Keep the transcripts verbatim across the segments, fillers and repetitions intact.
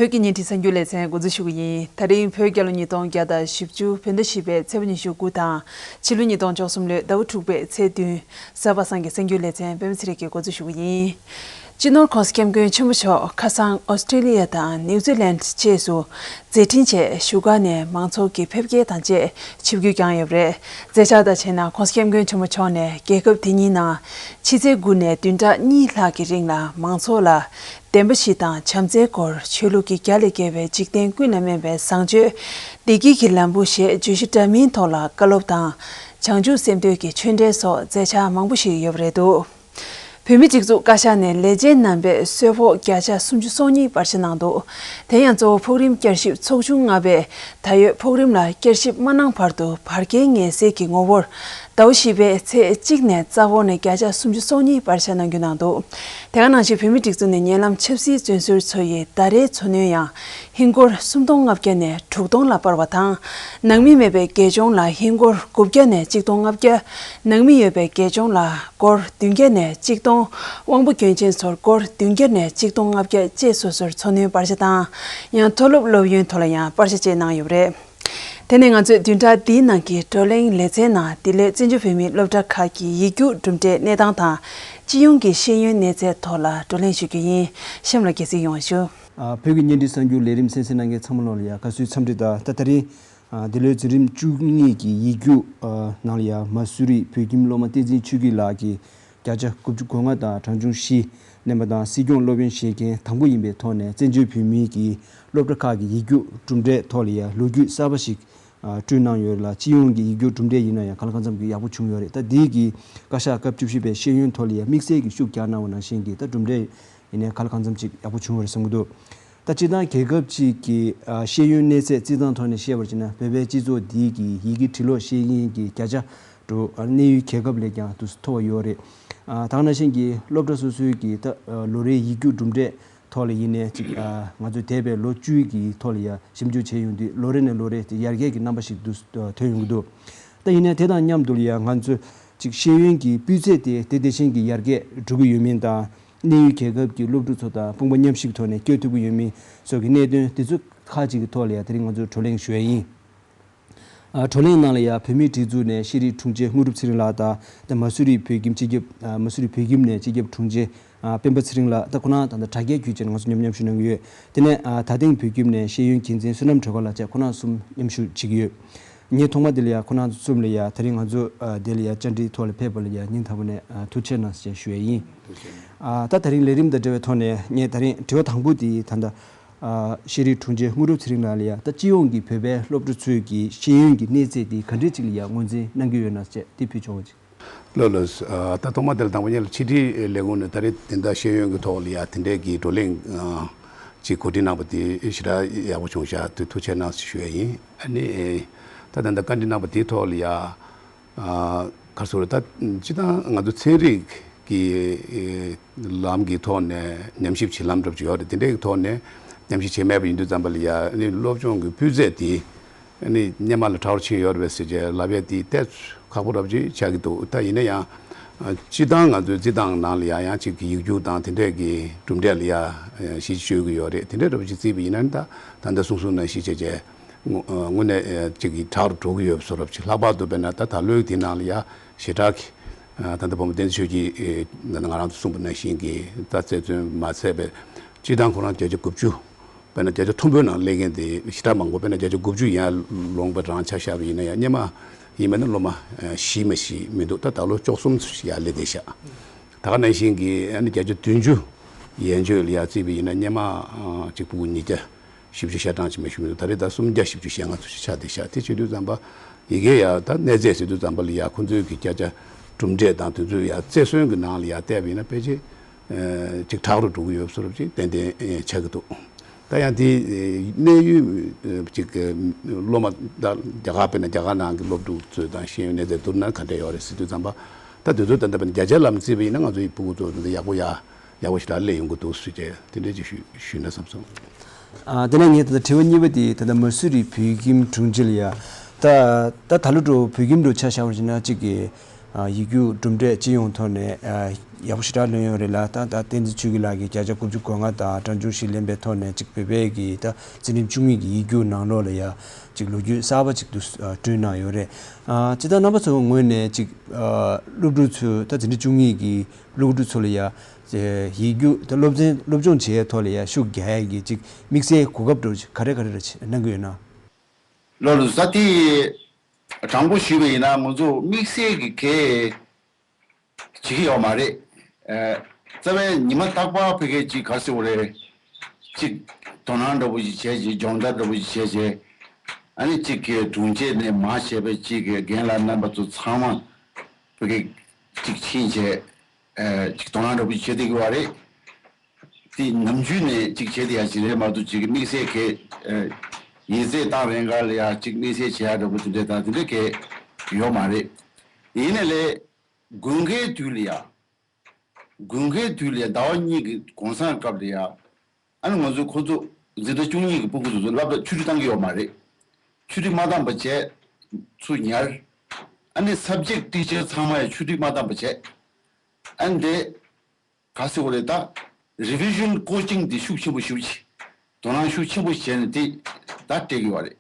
བོད་ཀྱི་བརྙན་འཕྲིན་གསར་འགྱུར་ལེ་ཚན་འགོ་འཛུགས་ཞུ་གི་ཡིན། ད་རིང་བོད་རྒྱལ་ལོ་ཉིས་སྟོང་བརྒྱ་དང་བཞི་བཅུ། བོད་ཟླ་བཞི་པའི་ཚེས་པ་ཉི་ཤུ་དགུ་དང་། ཕྱི་ལོ་ཉིས་སྟོང་བཅུ་གསུམ་ལོའི་ཟླ་བ་དྲུག་པའི་ཚེས་བདུན། གཟའ་པ་སངས་ཀྱི་གསར་འགྱུར་ལེ་ཚན་པད་མ་ཚེ་རིང་གིས་འགོ་འཛུགས་ཞུ་གི་ཡིན། སྤྱི་ནོར་༸གོང་ས་༸སྐྱབས་མགོན་ཆེན་པོ་མཆོག་ཁ་སང་ཨོ་སི་ཀྲི་ལི་ཡ་དང་ནིའུ་ཛི་ལན་བཅས་སུ་མཛད་འཕྲིན་ཆེད་བཞུགས་སྒར་ནས་མང་ཚོགས་ཀྱི་ཕེབས་སྐྱེལ་དང་བཅས་ཆིབས་བསྒྱུར་བསྐྱངས་ཡོད་པ་རེད། མཛད་འཆར་དང་བཅས་ན་༸གོང་ས་༸སྐྱབས་མགོན་ཆེན་པོ་མཆོག་ནས་རྒྱལ་ཁབ་དེ་ཉིད་ནང་ཕྱི་ཚེས་དགུ་ནས་བདུན་ཕྲག་གཉིས་ལྷག་གི་རིང་ལ་མང་ཚོགས་ལ་བདེན་པ་བཞི་དང་བྱམས་བརྩེའི་སྐོར་ཆོས་ལུགས་ཀྱི་རྒྱ་ལས་བརྒལ་བའི་འཇིག་རྟེན་ཀུན་ལ་སྨན་པའི་བཟང་སྤྱོད། བདེ་སྐྱིད་ཀྱི་ལམ་བུ་ཞེས་བརྗོད་གཞི་འདྲ་མིན་ཐོག་ལ་བཀའ་སློབ་དང་། བྱང་ཆུབ་སེམས་འདུལ་གྱི་ཆོས་འབྲེལ་སོགས་མཛད་འཆར་མང་པོ་ཞིག་ཡོད་པ་རེད་འདུག་བོད་མིའི་སྒྲིག་འཛུགས་བཀའ་ཤག་ནས་ལས་བྱེད་རྣམ་པས་གསོལ་ཕོགས་བརྒྱ་ཆ་སུམ་ཅུ་སོ་གཉིས་སྤར་ཆ་གནང་འདུག་དེ་ཡང་གཙོ་བོ་ཕོགས་རིམ་བསྐྱར་ཞིབ་ཚོགས་ཆུང་ལྔ་པས་ད་ཡོད་ཕོགས་རིམ་ལ་བསྐྱར་ཞིབ་མ་གནང་བར་དུ་བར་བརྒལ་ངལ་སེལ་གྱི་ངོ་བོར་ཟླ་བ་བཞི་པའི་ཚེས་གཅིག་ནས་རྩ་བོ་ནས་བརྒྱ་ཆ་སུམ་ཅུ་སོ་གཉིས་སྤར་ཆ་གནང་རྒྱུ་གནང་འདུག་དེ་ག་ནང་བཞིན་བོད་མིའི་སྒྲིག་འཛུགས་ནས་ཉེ་ལམ་ཆབ་སྲིད་བཙོན་ཟུར་ཚོ་ཡི་ཟླ་རེའི་འཚོ་སྣོན་ཡང་ཧིན་སྒོར་སུམ་སྟོང་ལྔ་བརྒྱ་ནས་དྲུག་སྟོང་ལ་སྤར་བ་དང་། ནང་མི་མེད་པའི་དགེ་སྦྱོང་ལ་ཧིན་སྒོར་དགུ་བརྒྱ་ནས་གཅིག་སྟོང་ལྔ་བརྒྱ། ནང་མི་ཡོད་པའི་དགེ་སྦྱོང་ལ་སྒོར་བདུན་བརྒྱ་ནས་གཅིག་སྟོང་། དབང་པོ་སྐྱོན་ཅན་ཚོར་སྒོར་བདུན་བརྒྱ་ནས་གཅིག་སྟོང་ལྔ་བརྒྱ་བཅས་སོ་སོར་འཚོ་སྣོན་སྤར་ཆ་དང་། ཡང་མཐོ་སློབ་སློབ་ཡོན་ཐོག་ལ་ཡང་སྤར་ཆ་བཅས་གནང་ཡོད་པ་རེད། དེ་ནས་ང་ཚོས་བདུན་ཕྲག་འདིའི་ནང་གི་བགྲོ་གླེང་ལེ་ཚན་ནང་འདི་ལོའི་བཙན་བྱོལ་བོད་མིའི་སློབ་གྲྭ་ཁག་གི་ཡིག་རྒྱུགས་གྲུབ་འབྲས་གནས་སྟངས་དང་། སྤྱི་ཡོངས་ཀྱི་ཤེས་ཡོན་གནས་ཚད་ཐོག་ལ་བགྲོ་གླེང་ཞུ་རྒྱུ་ཡིན། གཤམ་ལ་རྒྱལ་སྲིད་ཡོང་བ་ཞུ། ཨ། བོད་ཀྱི་བརྙན་འཕྲིན་གསར་འགྱུར་ལས་རིམ་གསན་གཟིགས་གནང་མཁན་ཚང་མ་ལོག་ལ་ཡ་དགའ་བསུའི་འཚམས་འདྲི་དང་། ད་ད་རིང་ཨ། འདི་ལོའི་འཛིན་རིམ་བཅུ་གཉིས་ཀྱི་ཡིག་རྒྱུགས་ཨ། ནང་ལ་ཡ་མ་སུ་རི་བོད་ཁྱིམ་སློབ་མ་བསྟན་འཛིན་ཆོས་སྐྱིད་ལགས་ཀྱིས་བརྒྱ་ཆ་དགུ་བཅུ་གོ་ལྔ་དང་གྲངས་ཆུང་བཞི་ལེན་པ་དང་། སྲིད་སྐྱོང་སློབ་ཡོན་བཞེས་མཁན་དང་པོ་ཡིན་པའི་ཐོག་ནས་བཙན་བྱོལ་བོད་མིའི་གི་སློབ་གྲྭ་ཁག་གི་ཡིག་རྒྱུགས་གྲུབ་འབྲས་ཐོག་ལ་ཡ་ལོ་རྒྱུས་གསར་པ་ཞིག་ཨ། བསྐྲུན་གནང་ཡོད་ལ། སྤྱི་ཡོངས་ཀྱི་ཡིག་རྒྱུགས་གྲུབ་འབྲས་ཡིན་ན་ཡང་གང་ལ་གང་འཚམ་གྱི་ཡག་པོ་བྱུང་ཡོད་རེད། ད་འདིའི་གི་བཀའ་ཤག་སྐབས་བཅུ་བཞི་པའི་ཤེས་ཡོན་ཐོག་ལ་ཡ་དམིགས་བསལ་གྱི་ཤུགས་རྒྱག་གནང་བ་ནང་བཞིན་གྱི་ད་གྲུབ་འབྲས་ཡིན་ནའི་གང་ལ་གང་འཚམ་ཅིག་ཡག་པོ་བྱུང་བ་རེད་བསམ་གྱི་འདུག་ད་སྤྱིར་བཏང་རྒྱལ་ཁབ་ཅིག་གི་ཨ། ཤེས་ཡོན་གནས་ཚད་རྩིས་སྟངས་ཐོག་ནས་བཤད་པར་བྱས་ན། བོད་པའི་སྤྱི་ཚོགས་འདིའི་གི་ཡི་གེ་འབྲི་ཀློག་ཤེས་མཁན་གྱི་བརྒྱ་ཆ་དྲུག་ཨ། གནས་ཡུལ་རྒྱལ་ཁབ་ལས་ཀྱང་དུ་མཐོ་བ་ཡོད་རེད། ཨ། ད་ག་ནང་བཞིན་གྱི་སློབ་གྲྭ་སོ་སོའི་གི་ད་ལོ་རེའི་ཡིག་རྒྱུགས་གྲུབ་འབྲས་ཐོག་ལ་ཡིན་ནའི་ཅིག་ཨ། ང་ཚོས་འདས་པའི་ལོ་བཅུའི་གི་ཐོག་ལ་ཡ་ཞིབ་འཇུག་བྱས་ཡོང་དུས། ལོ་རེ་ནས་ལོ་རེ་དེ་ཡར་རྒྱས་ཀྱི་རྣམ་པ་ཞིག་ཏུ་ཐོན་ཡོང་གི་འདུག་ད་ཡིན་ནའི་དེ་དང་མཉམ་དུ་ལ་ཡ་ང་ཚོས་ཅིག་ཤེས་ཡོན་གྱི་སྤུས་ཚད་དེ་དེ་དེ་བཞིན་གྱི་ཡར་རྒྱས་འགྲོ་གི་ཡོད་མིན་དང་། གནས་ཡུལ་རྒྱལ་ཁབ་ཀྱི་སློབ་ཕྲུག་ཚོ་དང་དཔུང་པ་མཉམ་གཤིབ་ཐོག་ནས་སྐྱོད་ཐུབ་ཀྱི་ཡོད་མིན་སོགས་ཀྱི་གནད་དོན་དེ་ཚོ་ཁག་ཅིག་གི་ཐོག་ལ་ཡ་དེ་རིང་ང་ཚོས་བགྲོ་གླེང་ཞུ་ཡ་ཡིན། ཨ། བགྲོ་གླེང་ནང་ལ་ཡ་བོད་མིའི་སྒྲིག་འཛུགས་ནས་ཤེས་རིག་དྲུང་ཆེ་དངོས་གྲུབ་ཚེ་རིང་ལགས་དང་། ད་མ་སུ་རི་བོད་ཁྱིམ་སྤྱི་ཁྱབ། ཨ། མ་སུ་རི་བོད་ཁྱིམ་ནས་སྤྱི་ཁྱབ་དྲུང་ཆེ་ཨ། སྤེན་པ་ཚེ་རིང་ལགས། ད་ཁོ་རང་ད་ལྟ་དྲ་རྒྱའི་བརྒྱུད་བྱས་ནས་ང་ཚོ་མཉམ་མཉམ་ཞུགས་གནང་གི་ཡོད། དེ་ནས་ཨ། དར་སྟེང་བོད་ཁྱིམ་ནས་ཤེས་ཡོན་འགན་འཛིན་བསོད་ནམས་སྒྲོལ་དཀར་ལགས་བཅས་ཁོ་རང་གསུམ་མཉམ་ཞུགས་བྱེད་ཀྱི་ཡོད། ངས་ཐོག་མ་དེ་ལ་ཡ་ཁོ་རང་ཚོ་གསུམ་ལ་ཡ་དེ་རིང་ང་ཚོ་ཨ། དེ་ལ་ཡ་བཅར་འདྲིའི་ཐོག་ལ་ཕེབས་པ་ལ་ཡ་སྙིང་ཐག་པ་ནས་ཨ། ཐུགས་རྗེ་གནང་ཞེས་ཞུ་ཡས་ཡིན། ཐུགས་རྗེ་གནང་། ཨ། ད་དེ་རིང་ལས་རིམ་དང་འབྲེལ་བའི་ཐོག་ནས་ངས་དེ་རིང་དྲི་བ་དང་པོ་དེ་ད་ལྟ་ཨ། ཤེས་རིག་དྲུང་ཆེ་དངོས་གྲུབ་ཚེ་རིང་ལགས་ལ་ཡ། ད་སྤྱི་ཡོངས་ཀྱི་བོད་པའི་སློབ་ཕྲུག་ཚོའི་གི་ཤེས་ཡོན་གྱི་གནས་ཚད་དེ་ག་འདྲས་ཅིག་ལ་ཡ་ངོས་འཛིན་གནང་གི་ཡོད་ན་བཅས་དེ་ཕུལ་ཆོག་པ་ཅིག་ལགས་ལགས། ཨ། ད་ཐོག་མ་དེ་ལ་དང་པོ་ཉིད་ལ་ཕྱི་དྲིལ་ལས་ཁུངས་ནས་ད་རེས་དེ་འདྲ་ཤེས་ཡོན་གྱི་ཐོག་ལ་ཡ་དེ་འདྲས་ཀྱི་བགྲོ་གླེང་ཨ། ཅིག་གོ་སྒྲིག་གནང་པ་དེ་ཞེ་དྲག་ཡག་པོ་བྱུང་ཤག་དེ་ཐུགས་རྗེ་གནང་ཞུ་ཡས་ཡིན། ཨ་ནི་ད་ད་ལྟ་བཀའ་འདྲི་གནང་པ་དེའི་ཐོག་ལ་ཡ། ཨ། ག་རེ་ཟེར། ད་སྤྱིར་བཏང་ང་ཚོ་ཚན་རིག་གི་ལམ་གྱི་ཐོག་ནས་ཉམས་ཞིབ་བྱེད་ལམ་འདྲ་པོ་ཅིག་ཡོད་རེད། དེ་འདྲའི་ཐོག་ནས་ཉམས་ཞིབ་བྱེད་མེད་པ་ཡིན་དུས་ཙམ་པ་ལ་ཡ། ཨ་ནི་སློབ་སྦྱོང་གི་སྤུས་ཚད་དེ་ཨ་ནི་སྔོན་མ་ལས་དྲག་རུ་ཕྱིན་ཡོད་རེད་པས་ཟེར་བྱས་ལབ་ཡས་དེ་ཏོག་ཙམ་ཁག་པོ་འདྲ་པོ་ཅིག་ཆགས་ཀྱི་འདུག་ད་ཡིན་ན་ཡང་སྤྱིར་བཏང་ང་ཚོའི་རྩིས་སྟངས་ནང་ལ་ཡ་ཡང་ཅིག་གི་ཡིག་རྒྱུགས་དང་དེ་འདྲས་ཀྱི་གྲུབ་འབྲས་ལ་ཡ་གཞི་བཅོལ་གྱི་ཡོད་རེད། དེ་འདྲས་འདྲ་པོ་ཅིག་བརྩིས་པ་ཡིན་ན་ད་ད་ལྟ་གསུང་གསུང་ནང་བཞིན་བྱས་བྱས། དངོས་གནས་ཅིག་གི་དྲག་རུ་འགྲོ་གི་ཡོད་བཟོ་འདྲ་ཅིག་ལྷག་པར་དུ་དཔེར་ན་ད་ད་ལོའི་དེ་ནང་ལ་ཡ་ཞེ་དྲག་གི་ད་ལྟ་བུ་མོ་བསྟན་འཛིན་ཆོས་སྐྱིད་ད་ལྟ་ང་རང་ཚོ་གསུངས་པ་ནང་བཞིན་གྱི་ད་རྩེ་བཙུན་མ་ཚད་པའི་སྤྱིར་བཏང་ཁོ་རང་བརྒྱ་ཆ་དགུ་བཅུ། དཔེར་ན་བརྒྱ་ཆ་མཐོན་པོའི་ནང་སླེབས་མཁན་དེ་ཞེ་དྲག་མང་པོ། དཔེར་ན་བརྒྱ་ཆ་དགུ་བཅུ་ཡན་ལོངས་པ་རང་ཆ་བཞག་པ་ཡིན་ན་ཡང་སྔོན་མ་ཡིན་པ་ན་སློབ་མ་བཞི་མ་ཞིག་མི་འདུག་ད་ད་ལོ་བཅུ་གསུམ་ཡར་སླེབས་བསྡད་ཤག་ད་ག་ནང་བཞིན་གྱི་ཨ་ནི་བརྒྱ་ཆ་བདུན་ཅུ་ཡན་ཆོད་ལ་ཡ་བརྩིས་པ་ཡིན་ན་སྔོན་མ་ཅིག་ཕྲུ་གུ་ཉིས་བརྒྱ་བཞི་བཅུ་ཞེ་གྲངས་ཅིག་མ་ཞུགས་མི་འདུག་ད་རེས་ད་སུམ་བརྒྱ་བཞི་བཅུ་ཞེ་ལྔ་ཙམ་ཞིག་ཆགས་བསྡད་ཤག་དེ་བྱེད་དུས་ཙམ་པ་ཡི་གེ་ཡ་ད་གནས་ཚད་ཟེར་དུས་ཙམ་པ་ལ་ཡ་ཁོང་ཚོའི་གི་བརྒྱ་ཆ་གྲུབ་འབྲས་དང་དེ་ཚོ་ཡ་རྩེར་སོན་གྱི་ནང་ལ་ཡ་བལྟས་པ་ཡིན་ན་ཕལ་ཆེར་ཅིག་དྲག་རུ་འགྲོ་གི་ཡོད་བཟོ་འདྲ་ཅིག་ཏན་ཏན་ཆགས་ཀྱི་འདུག་ད་ཡང་དེ་གནས་ཡུལ་ཅིག་སློབ་མ་ད་རྒྱ་གར་དཔེར་ན་རྒྱ་གར་ནང་གི་སློབ་ཕྲུག་ཚོ་དང་ཤེས་ཡོན་གནས་ཚད་བསྡུར་ན་ག་འདྲ་ཡོད་རེད་ཟེར་དུས་ཙམ་པ་ད་དེ་ཚོ་ད་ལྟ་བརྒྱ་ཆ་ལམ་བརྩིས་པ་ཡིན་ན་ང་ཚོ་ཡི་ཕྲུ་གུ་ཚོ་ད་ཡག་པོ་ཡ། ཡག་པོ་ཞིག་ལ་སླེབས་ཡོང་གི་འདུག་ཟེར་བྱས་དེ་འདྲས་ཅིག་ཞུ་ཞུས་ན་བསམ་སོང་། ཨ། དེ་ནས་ངས་ད་ལྟ་དྲི་བ་གཉིས་པ་དེ་ད་ལྟ་མ་སུ་རི་བོད་ཁྱིམ་དྲུང་ཆེ་ལ་ཡ། ད་ད་ད་ལོ་འགྲོ་བོད་ཁྱིམ་འགྲོ་ཆ་བཞག་པ་ཡིན་ན་གཅིག་གི་ཨ། ཡིག་རྒྱུགས་གྲུབ་འབྲས་སྤྱི་ཡོངས་ཐོག་ནས་ཨ། ཡག་པོ་ཞེ་དྲག་ལོན་ཡོད་རེད་ལ། ད་ད་བསྟན་འཛིན་ཆོས་སྐྱིད་ལགས་ཀྱིས་བརྒྱ་ཆ་དགུ་བཅུ་གོ་ལྔ་དང་གྲངས་ཆུང་བཞི་ལེན་པའི་ཐོག་ནས་ཅིག་བོད་པའི་གི་ད་འཛིན་རིམ་བཅུ་གཉིས་ཀྱི་ཡིག་རྒྱུགས་ནང་ལོགས་ལ་ཡ་ཅིག་ལོ་རྒྱུས་གསར་པ་ཅིག་ཏུ་བསྐྲུན་གནང་ཡོད་རེད། ཨ་སྤྱིར་བཏང་རྣམ་པ་ཚོའི་ངོས་ནས་ཅིག་ཨ་སློབ་ཕྲུག་ཚོས་ད་འཛིན་རིམ་བཅུ་གཉིས་ཀྱི་སློབ་ཕྲུག་ཚོ་ལ་ཡ་ཡིག་རྒྱུགས་ད་སློབ་ཚན་སློབ་སྦྱོང་བྱེད་ཡའི་ཐོག་ལ་ཡ་ཤུགས་རྒྱག་ཡ་གི་ཅིག་དམིགས་བསལ་གོ་སྐབས་འདྲ་བོ་ཅིག་ག་རེ་ག་རེ་རེ་གནང་གི་ཡོད་ན། ལགས་ལགས་སོ། དེ་དྲང་པོ་ཞུས་པ་ཡིན་ན་ང་ཚོ་དམིགས་བསལ་གྱི་གལ་བྱེད་ཀྱི་ཡོད་མ་རེད། ཨ་རྩ་བའི་ཉི་མ་རྟག་པར་ཕ་གིར་ཅིག་ག་རེ་ཟེར་དགོས་རེད། ཅིག་དོ་སྣང་འདྲ་པོ་ཞིག་བྱས་བྱས། སྦྱོང་བརྡར་འདྲ་པོ་ཞིག་བྱས་བྱས། ཨ་ནི་ཅིག་གི་དྲུང་ཆེ་ནས་མར་བྱས་པའི་ཅིག་གི་རྒན་ལགས་རྣམ་པ་ཚོ་ཚང་མ་ཕ་གིར་ཅིག་ཕྱིན་བྱས། ཨ་ཅིག་དོ་སྣང་འདྲ་པོ་ཞིག་བྱེད་བསྡད་ཀྱི་ཡོད་རེད། དེ་ནམ་རྒྱུན་ནས་ཅིག་བྱེད་བསྡད་ཡ་ཞིག་རེད་མ་གཏོགས། ཅིག་དམིགས་བསལ་གྱི་ཨ་ཡིག་ཚད་བཏང་རན་ག་ལ་ཡ་ཅིག་དམིགས་བསལ་བྱེད་ཡ་འདྲ་པོ་དེ་འདྲ་དང་དེ་འདྲ་གང་ཡང་ཡོད་མ་རེད། ཡིན་ནའི་ལས་དགུན་ཁའི་དུས་ལ་ཡ། དགུན་ཁའི་དུས་ལ་ཟླ་བ་གཉིས་ཀྱི་གུང་སེང་སྐབས་ལ་ཡ། ཨ་ནི་ང་ཚོ་ཁོ་ཚོ་འཛིན་གྲྭ་བཅུ་གཉིས་ཀྱི་སྤུ་གུ་ཚོ་ཚོ་སློབ་གྲྭ་ཆུ་ཚོད་བཏང་གི་ཡོད་མ་རེད། ཆུ་ཚོད་མ་བཏང་པ་བྱས། ཚུར་ཉར། ཨ་ནི་སབ་ཇེག་ཊི་ཊི་ཆར་ཚང་མ་ཡ་ཆུ་ཚོད་མ་བཏང་པ་བྱས། ཨ་ནི་དེ་ག་ཟེར་དགོས་རེད། ད་རི་བི་ཤན་ཀོ་ཆིང་དེ་ཤུགས་ཆེན་པོ་ཞེ་པོ་ཅིག་དོ་སྣང་ཤུགས་ཆེན་པོ་བྱས་ནས་དེ་ད་སྤྲད་གི་ཡོད་རེད།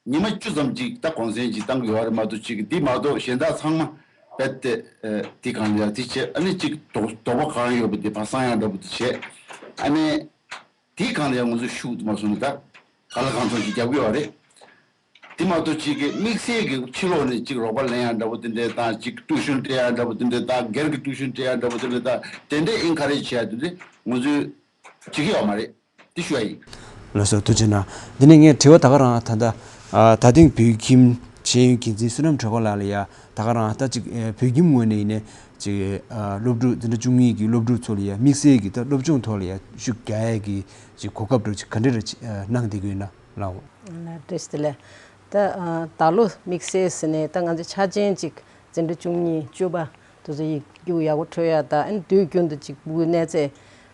ཉི་མ་བཅུ་ཙམ་ཅིག་ད་གུང་སེང་ཅིག་བཏང་གི་ཡོད་རེད་མ་གཏོགས། ཅིག་འདི་མ་གཏོགས་གཞན་དག་ཚང་མ་རྦད་དེ་ཨ་འདི་གང་ལ་ཡ་འདི་བྱས། ཨ་ནི་ཅིག་དོགས་དོགས་པ་གང་ཡོད་པ་འདི་ཕར་གསང་ཡག་འདྲ་པོ་འདི་བྱས། ཨ་ནི་འདི་གང་ལ་ཡ་ང་ཚོ་ཤུགས་མ་སོང་ནས་ད་གང་ལ་གང་འཚམ་ཅིག་རྒྱབ་ཀྱི་ཡོད་རེད། འདི་མ་གཏོགས་ཅིག་གི་དམིགས་བསལ་གྱི་ཕྱི་ལོགས་ནས་ཅིག་རོགས་པ་ལེན་ཡག་འདྲ་པོ་དེ་འདྲ་དང་། ཅིག་ཊི་ཡུ་ཤན་སྤྲད་ཡག་འདྲ་པོ་དེ་འདྲ་དང་། སྒེར་གྱི་ཊི་ཡུ་ཤན་སྤྲད་ཡག་འདྲ་པོ་དེ་འདྲ་དང་། དེ་འདྲའི་ཨེན་ཁ་རེཇ་བྱེད་ཡག་དེ་འདྲ་ང་ཚོས་བྱེད་ཀྱི་ཡོད་མ་རེད། དེ་ཞུ་ཡ་ཡིན། ལགས་སོ། ཐུགས་རྗེ་གནང་། འདི་ནས་ངས་དྲི་བ་ད་ག་རང་། ད་ལྟ་ཨ་ད་ཐེངས་བོད་ཁྱིམ་ཤེས་ཡོན་འགན་འཛིན་བསོད་ནམས་གྲོས་ཁོག་ལགས་ལ་ཡ་ད་ག་རང་ད་ཅིག་ཨ་བོད་ཁྱིམ་ངོས་ནས་ཡིན་ནའི་ཅིག་ཨ་སློབ་ཕྲུག་འཛིན་གྲྭ་བཅུ་གཉིས་ཀྱི་སློབ་ཕྲུག་ཚོ་ལ་ཡ་དམིགས་བསལ་གྱི་ད་སློབ་སྦྱོང་ཐོག་ལ་ཡ་ཤུགས་རྒྱག་ཡ་གི་ཅིག་གོ་སྐབས་འདྲ་ཅིག་ག་འདྲ་རེ་ཅིག་ཨ་གནང་བསྡད་ཀྱི་ཡོད་ན་ལགས། ལགས་བཀྲ་ཤིས་བདེ་ལེགས། ད་ཨ་ད་ལོ་དམིགས་བསལ་ཟེར་ནས་ད་ང་ཚོ་ཆ་ཆེན་ཅིག་འཛིན་གྲྭ་བཅུ་གཉིས་བཅུ་པ་དེ་ཚོ་ཡིག་རྒྱུགས་ཡག་པོ་འཕྲོད་ཡ་དང་། ཨ་ནི་དུས་རྒྱུན་དུ་ཅིག་སྤུ་གུའི་གནས་ཚད་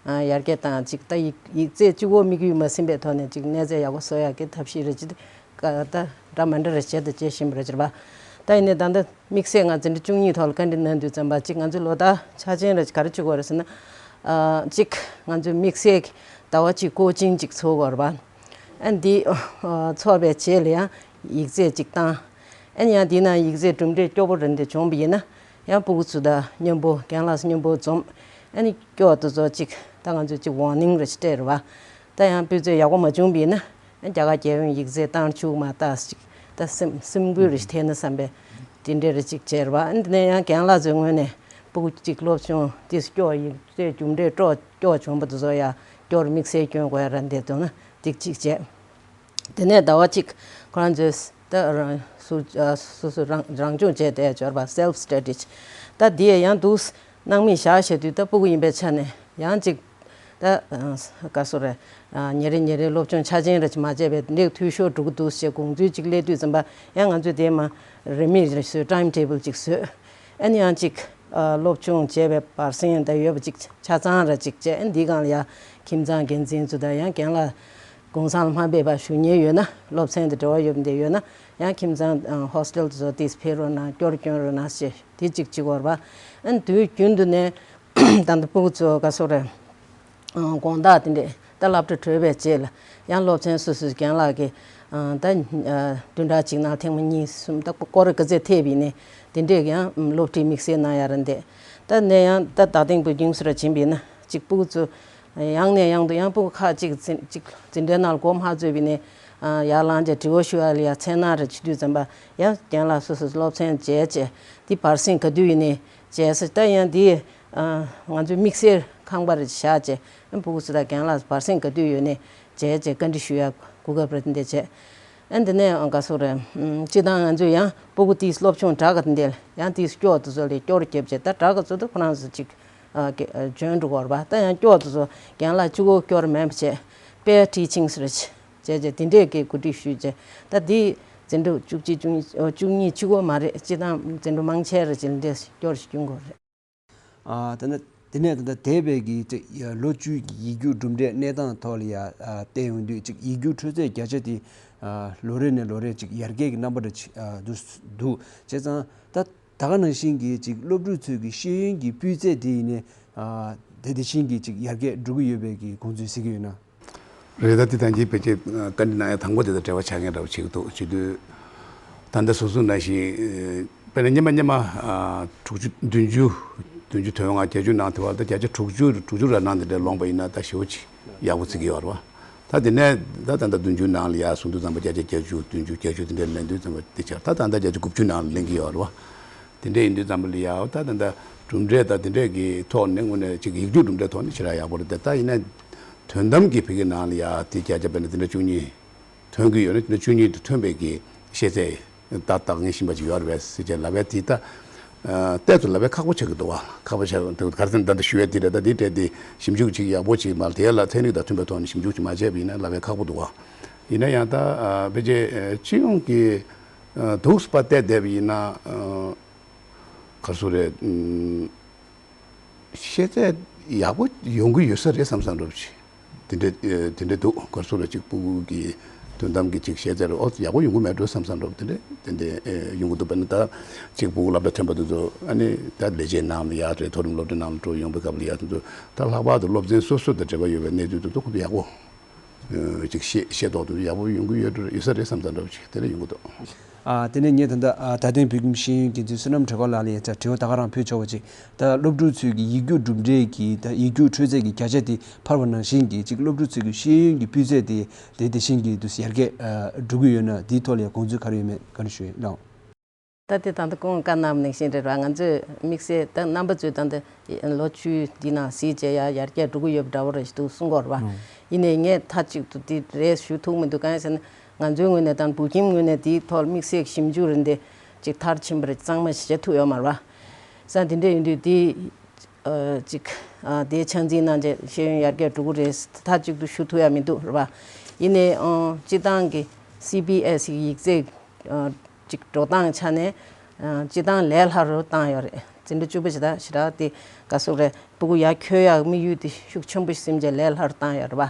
ཨ་ཡར་རྒྱས་བཏང་། ཅིག་ད་ཡིག་ཡིག་ཚད་གཅིག་པོ་དམིགས་ཡུལ་མ་ཟིན་པའི་ཐོག་ནས་ཅིག་གནས་ཚད་ཡག་པོ་བཟོ་ཡག་གི་ཐབས་ཤེས་རེ་ཅིག་ད་འདྲ་མི་འདྲ་རེ་བྱས་དང་བྱེད་བཞིན་པ་རེད་ཅེས་པ། ད་ཡིན་ནའི་ད་ལྟ་དམིགས་བསལ་ང་འཛིན་གྲྭ་བཅུ་གཉིས་ཐོག་ལ་བཀའ་འདྲི་གནང་དུས་ཙམ་པ། ཅིག་ང་ཚོ་ལོ་ལྟར་ཆ་ཆེན་རེ་ག་རེ་བྱེད་དགོས་རེད་ཟེར་ན། ཨ་ཅིག་ང་ཚོས་དམིགས་བསལ་གྱི་ཟླ་བ་གཅིག་ཀོ་ཆིང་ཅིག་ཚོགས་དགོས་རེད་པ། ཨ་འདི་ཨ་ཚོགས་པའི་རྗེས་ལ་ཡང་ཡིག་ཚད་ཅིག་བཏང་། ཨ་ནི་ཡང་འདི་ན་ཡིག་ཚད་གྲུབ་འབྲས་སྐྱོ་པོ་རེ་འདི་བྱུང་བ་ཡིན་ན། ཡང་སྤུ་གུ་ཚོ་དང་མཉམ་པོ། རྒན་ལགས་སུ་མཉམ་པོ་འཛོམས། ཨ་ནི་སྐྱོ་དེ་ཚོ་ཅིག་ད་ང་ཚོས་ཅིག་ཝར་ནིང་རེ་ཞིག་སྤྲད་རེད་པ། ད་ཡང་སྤུས་ཚད་ཡག་པོ་མ་བྱུང་བ་ཡིན་ན། ཨ་རྒྱ་གར་རྒྱལ་ཡོངས་ཡིག་ཚད་བཏང་བཅུག་མ་ད་ཅིག་ད་སེམས་སེམས་འགུལ་རེ་ཞིག་ཐེབས་ན་བསམ་པའི་དེ་འདྲ་རེ་ཅིག་བྱས་རེད་པ། ཨ་ནི་འདི་ནས་ཡང་རྒན་ལགས་ཚོའི་ངོས་ནས་སྤུ་གུ་ཅིག་སློབ་སྦྱོང་དེ་སྐྱོ། ཡིག་ཚད་གྲུབ་འབྲས་སྐྱོ་བྱུང་བ་དེ་ཚོ་ཡང་སྐྱོར་དམིགས་བསལ་སྐྱོན་དགོས་ཡ་ར་འདི་དོན་ན་འདི་གཅིག་བྱས། དེ་ནས་ཟླ་བ་གཅིག་ཁོ་རང་ཚོས་ད་རང་སུ་ཨ་སུ་སུ་རང་རང་སྦྱོང་བྱས་ཏེ་འབྱོར་བ་self study། ད་འདི་ཡང་འདུག་སྣང་མེད་བཞག་བྱས་དུས་ད་སྤུ་གུ་ཡིན་པའི་ཆ་ནས་ཡང་ཅིག་ད་ཨ་ག་སོ་རེ་ཨ་ཉིན་རེ་ཉིན་རེ་སློབ་སྦྱོང་ཆ་ཆེན་རེ་ཅིག་མ་བྱས་པའི་འདི་འཐུས་ཤོར་འགྲོ་གི་འདུག་ཅེས་དགོངས་ཚུལ་ཅིག་སླེབས་དུས་ཙམ་པ། ཡང་ང་ཚོས་དེ་མ་རེ་མིག་རེ་བཟོས། time table་ཅིག་བཟོས། ཨ་ནི་ཡང་ཅིག་ཨ་སློབ་སྦྱོང་བྱས་པའི་བར་གསེང་ད་ཡོད་པ་ཅིག་ཆ་ཚང་ར་ཅིག་བྱས། ཨ་ནི་འདིའི་སྒང་ལ་ཡང་ཁྱིམ་ཚང་འགན་འཛིན་ཚོ་དང་། ཡང་རྒན་ལགས་གུང་སེང་ལ་མ་ཕེབས་པར་བཞུགས་མཁན་ཡོད་ན། སློབ་ཚན་དང་འབྲེལ་བ་ཡོད་པ་འདི་ཡོད་ན། ཡང་ཁྱིམ་ཚང་ཨ་ཧོ་སི་ཊེལ་དེ་ཚོ་ཏིས་ཕེབས་རོགས་གནང་། སྐྱོར་སྐྱོན་རོགས་གནང་ཞེས་དེ་གཅིག་གཅིག་བར་བ། ཨ་ནི་དུས་རྒྱུན་དུ་ནས་ད་ལྟ་སྤུ་གུ་ཚོ་ག་སོ་རེ་ཨ་དགོང་དག་དེ་འདྲས་ད་སློབ་གྲྭ་གྲོལ་བའི་རྗེས་ལ་ཡང་སློབ་ཚན་སོ་སོའི་རྒན་ལགས་ཀྱིས་ཨ་ད་ཨ་བདུན་ཕྲག་གཅིག་ནང་ཐེངས་མ་གཉིས་གསུམ་ད་སྐོར་ག་ཚོད་ཐེབས་ཡིན་ནའི་དེ་འདྲས་ཡང་སློབ་ཁྲིད་དམིགས་བསལ་གནང་ཡ་རེད་འདི། ད་ནས་ཡང་ད་ད་ཐེངས་བོད་ཁྱིམ་སུ་ར་ཕྱིན་པ་ཡིན་ན་ཅིག་སྤུ་གུ་ཚོ་ཡང་ནས་ཡང་དུ་ཡང་སྤུ་གུ་ཁག་ཅིག་འཛིན་ཅིག་འཛིན་གྲྭའི་ནང་ལ་མགོ་མ་ཚོས་པ་ཡིན་ནའི་ཨ་ཡར་ལངས་བྱས་དྲི་བ་ཞུ་ཡ་ལ་ཡ་མཚན་ནག་རེ་བྱེད་དུས་ཙམ་པ། ཡང་རྒན་ལགས་སོ་སོ་སློབ་ཚན་བྱས་བྱས་འདི་བར་གསེང་ག་དུས་ཡིན་ནའི་བྱས་ཟེར། ད་ཡང་འདི་ཨ་ང་ཚོའི་དམིགས་བསལ་ཁང་པ་རེ་བཞག་བྱས། ཨ་སྤུ་གུ་ཚོ་དང་རྒན་ལགས་བར་གསེང་ག་དུས་ཡོད་ནའི་བྱས་བྱས་བཀའ་འདྲི་ཞུ་ཡ་གོ་སྐབས་རེ་འདི་བྱས། ཨ་འདི་ནས་ཨ་ག་སོ་རེ་ཨམ་སྤྱིར་བཏང་ང་ཚོས་ཡང་སྤུ་གུ་དེའི་སློབ་སྦྱོང་དྲག་ག་འདི་ལ་ཡང་དེའི་སྐྱོ་དེ་ཚོ་ལ་སྐྱོར་བརྒྱབ་བྱས། ད་དྲག་ག་ཚོ་ད་ཁོ་རང་ཚོ་ཅིག་ཨ་ག་ཨ་འཇོན་འགྲོ་གི་ཡོད་རེད་པ། ད་ཡང་སྐྱོ་དེ་ཚོ་རྒན་ལགས་གཅིག་པོ་སྐྱོར་མེད་པ་བྱས། པེར་ཊི་ཆིང་ཟེར་བྱས་བྱས་དེ་འདྲས་ཀྱི་གོ་སྒྲིག་ཞུས་བྱས། ད་འདི་འཛིན་གྲྭ་བཅུ་གཅིག་བཅུ་གཉིས་ཨ་བཅུ་གཉིས་གཅིག་པོ་མ་རེད། སྤྱིར་བཏང་འཛིན་གྲྭ་མང་ཆེ་རེ་ཅིག་ལ་འདི་སྐྱོར་ཞིག་སྐྱོན་དགོས་རེད། ཨ་དེ་ནས་དེ་ནས་ད་ལྟ་འདས་པའི་གི་ཅིག་ལོ་བཅུའི་གི་ཡིག་རྒྱུགས་གྲུབ་འབྲས་གནས་སྟངས་ཐོག་ལ་ཡ་ཨ་བལྟས་ཡོང་དུས། ཅིག་ཡིག་རྒྱུགས་འཕྲོད་ཚད་བརྒྱ་ཆ་དེ་ཨ་ལོ་རེ་ནས་ལོ་རེ་ཅིག་ཡར་རྒྱས་ཀྱི་རྣམ་པ་འདྲ་ཅིག་ཨ་འདུག་འདུག་བྱས་ཙང་ད་ ད་ག་ནང་བཞིན་གྱི་ཅིག་སློབ་ཕྲུག་ཚོའི་གི་ཤེས་ཡོན་གྱི་སྤུས་ཚད་དེ་ཡིན་ནའི་ཨ་དེ་དེ་བཞིན་གྱི་ཅིག་ཡར་རྒྱས་འགྲོ་གི་ཡོད་པའི་གི་དགོངས་ཚུལ་གཟིགས་ཀྱི་ཡོད་ན། རེད། ད་དེ་ད་གིན་ཕལ་ཆེར་བཀའ་འདྲི་གནང་ཡ་དང་པོ་དེ་དང་འབྲེལ་བ་ཆགས་མཁན་འདྲ་བོ་ཅིག་འདུག་བྱེད་དུས། ད་ལྟ་སོ་སོ་ནང་བཞིན་དཔེར་ན་སྔོན་མ་སྔོན་མ་དྲུག་ཅུ་བདུན་ཅུ་བདུན་ཅུ་དོན་ལྔ་བརྒྱད་ཅུ་ནང་དེ་བར་དུ་བརྒྱ་ཆ་དྲུག་ཅུ་དྲུག་ཅུ་ར་ནང་དེ་འདྲ་ལོངས་པ་ཡིན་ན་ད་ཞེ་པོ་ཅིག་ཡག་པོ་བརྩི་གི་ཡོད་རེད་བ། ད་དེ་ནས་ད་ད་ལྟ་བདུན་ཅུ་ནང་ལ་ཡར་སོང་དུས་ཙམ་པ་བརྒྱ་ཆ་བརྒྱད་ཅུ་བདུན་ཅུ་བརྒྱད་ཅུ་དེ་འདྲ་ལེན་དུས་ཙམ་པ་དེ་ཆགས། ད་ད་ལྟ་བརྒྱ་ཆ་དགུ་བཅུ་ནང་ལ་ལེན་གི་ཡོད་རེད་བ། དེ་འདྲ་ཡིན་དུས་ཙམ་པ་ལ་ཡར་ད་ད་ལྟ་གྲུབ་འབྲས་དང་དེ་འདྲས་ཀྱི་ཐོག་ནས་དངོས་གནས་ཅིག་ཡིག་རྒྱུགས་གྲུབ་འབྲས་ཐོག་ནས་ཞེ་དྲག་ཡག་པོ་རེད་དེ། ད་ཡིན་ན་དོན་དམ་གྱི་བོད་སྐད་ནང་ལ་ཡར་དེ་བརྒྱ་ཆ་དཔེར་ན་དེ་འདྲ་བཅུ་གཉིས་ཐོན་གྱི་ཡོད་ན་དེ་འདྲ་བཅུ་གཉིས་དེ་ཐོན་པའི་གི་ཤེས་ཚད་ད་ལྟ་ངས་ཤེས་པ་ཅིག་ཡོད་རེད་པས་ཟེར་བྱས་ལབ་པས་དེ་ད་ཨ་ཏོག་ཙམ་ལབ་པས་ཁག་པོ་ཆགས་ཀྱི་འདུག་བ། ཁག་པོ་ཆགས་འདུག་ག་རེ་ཟེར་ན་ད་ལྟ་ཞུ་ཡས་དེ་རེད། ད་དེའི་གྲས་དེ་ཞིབ་འཇུག་ཅིག་ཡག་པོ་ཅིག་མ་དེ་ལ་ཚན་རིག་དང་མཐུན་པའི་ཐོག་ནས་ཞིབ་འཇུག་ཅིག་མ་བྱས་པ་ཡིན་ན་ལབ་པས་ཁག་པོ་འདུག་བ། ཡིན་ན་ཡང་ད་ཨ་ཕལ་ཆེར་ཨ་སྤྱི་ཡོངས་ཀྱི་ཨ་འདུག་སེ་བལྟས་བསྡད་པ་ཡིན་ན་ཨ་ག་རེ་ཟེར་རེད། ཨ་ཤེས་ཚད་ཡག་པོ་ཡོང་གི་ཡོད་ས་རེད་བསམ་བསམ་འདྲ་པོ་ཅིག་དེ་འདྲ་ཨ་དེ་འདྲ་འདུག་ག་རེ་ཟེར་རེད། གཅིག་སྤུ་གུ་གི་དོན་དམ་གྱི་ཅིག་ཤེས་ཚད་རེད། ཨོ་ཡག་པོ་ཡོང་གི་མེད་འགྲོ་བསམ་བསམ་འདྲ་པོ་དེ་འདྲ་དེ་འདྲ་ཨ་ཡོང་གི་འདུག་དཔེར་ན་ད་གཅིག་སྤུ་གུ་སློབ་གྲྭ་ཐོན་པ་དེ་ཚོ་ཨ་ནི་ད་ལས་བྱེད་ནང་ལ་ཡར་རེད། མཐོ་རིམ་སློབ་གྲྭ་ནང་ལ་འགྲོ་ཡོང་པའི་སྐབས་ལ་ཡར་དེ་ཚོ་ད་ལྷག་པར་དུ་སློབ་ཚན་སོ་སོ་དང་འབྲེལ་བ་ཡོད་པའི་གནས་ཚུལ་དེ་ཚོ་ཁོ་ཚོ་ཡག་པོ། ཨ་ཅིག་ཤེས་ཤེས་རྟོགས་དེ་ཡག་པོ་ཡོང་གི་ཡོད་འགྲོ་ཡོད་ས་རེད་བསམ་ཙང་འདྲ་པོ་ཅིག་དེ་འདྲ་ཡོང་གི་འདུག་ཨ་དེ་ནས་ངས་ད་ལྟ་ཨ་ད་ཐེངས་བོད་ཁྱིམ་ཤེས་ཡོན་འགན་འཛིན་བསོད་ནམས་གྲགས་པ་ལགས་ལ་ཡང་དྲི་བ་ད་ག་རང་ཕུལ་ཆོག་པ་ཅིག་ད་སློབ་ཕྲུག་ཚོའི་གི་ཡིག་རྒྱུགས་གྲུབ་འབྲས་ཀྱི་ད་ཡིག་རྒྱུགས་འཕྲོད་ཚད་ཀྱི་བརྒྱ་ཆ་དེ་འཕར་བ་ནང་བཞིན་གྱི་ཅིག་སློབ་ཕྲུག་ཚོའི་གི་ཤེས་ཡོན་གྱི་སྤུས་ཚད་དེ་དེ་དེ་བཞིན་གྱི་དུས་སུ་ཡར་རྒྱས་ཨ་འགྲོ་གི་ཡོད་ན་དེའི་ཐོག་ལ་ཡང་དགོངས་ཚུལ་ག་རེ་ཡོད་མེད་བཀའ་འདྲི་ཞུ་ཡིན་ལགས། ད་དེ་ད་ལྟ་སྐུ་ངོ་བཀའ་གནང་བ་ནང་བཞིན་རེད་བ། ང་ཚོས་དམིགས་བསལ་ད་རྣམ་པ་ཚོས་ད་ལྟ་ལོ་བཅུ་འདི་ནང་གཟིགས་བྱས་ཡ་ཡར་རྒྱས་འགྲོ་གི་ཡོད་པ་འདྲ་བོ་རེད་ཞུ་འདུག་གསུང་གི་ཡོད་རེད་བ། ཨང་། ཡིན་ནའི་ངས་མཐའ་གཅིག་ཏུ་འདི་རེད་ཞུ་ཐུབ་མི་འདུག་གང་ཡིན་ཟེར་ན་ང་ཚོའི་ངོས་ནས་དང་བོད་ཁྱིམ་ངོས་ནས་དེའི་ཐོག་དམིགས་བསལ་ཞིབ་འཇུག་རེ་འདི་ཅིག་མཐར་ཕྱིན་པ་རེད་གཙང་མ་ཞིག་བྱེད་ཐུབ་ཡོད་མ་རེད་བ། ས་འདི་འདྲ་ཡིན་དུས་འདི་ཨ་ཅིག་ཨ་དེའི་ཆ་འཛིན་གནང་བྱས་ཤེས་ཡོན་ཡར་རྒྱས་འགྲོ་གི་རེད་མཐའ་གཅིག་ཏུ་ཞུ་ཐུབ་ཡ་མི་འདུག་རེད་བ། ཡིན་ནའི་ཨང་སྤྱི་བཏང་གི་སི་བི་ཨེ་སི་ཡིག་ཚད་ཨ་ཅིག་འགྲོ་སྟངས་ཆ་ནས་ཨ་སྤྱི་བཏང་ལས་སླ་རུ་བཏང་ཡོད་རེད། འཛིན་གྲྭ་བཅུ་པ་ཞེ་དྲག་ཞེ་དྲག་དེ་ག་སོག་རེད། སྤུ་གུ་ཡར་འཁྱོལ་ཡག་དམིགས་ཡུལ་དེ་ཤུགས་ཆེན་པོ་ཞིག་སིམ་བྱས་ལས་སླ་རུ་བཏང་ཡོད་རེད་བ།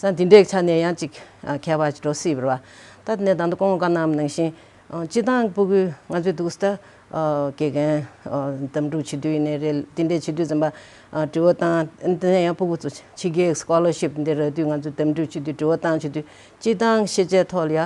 ས་འདི་འདྲའི་ཆ་ནས་ཡང་ཅིག་ཨ་ཁྱད་པར་ཅིག་འགྲོ་སྲིད་པ་རེད་བ། ད་དེ་ནས་ད་ལྟ་སྐུ་ངོ་བཀའ་གནང་བ་ནང་བཞིན་ཨ་སྤྱི་བཏང་སྤུ་གུ་ང་ཚོའི་འདུག་ས་ཨ་དགེ་རྒན་ཨ་འདེམས་སྒྲུག་བྱེད་དུས་ཡིན་ནའི་རེད། འདི་འདྲས་བྱེད་དུས་ཙམ་པ་ཨ་དྲི་བ་བཏང་དེ་ནས་ཡང་སྤུ་གུ་ཚོ་ཕྱི་རྒྱལ་སི་ཀོ་ལར་ཤིབ་འདི་རག་དུས་ང་ཚོ་འདེམས་སྒྲུག་བྱེད་དུས་དྲི་བ་བཏང་བྱེད་དུས་སྤྱི་བཏང་ཤེས་བྱའི་ཐོག་ལ་ཡ།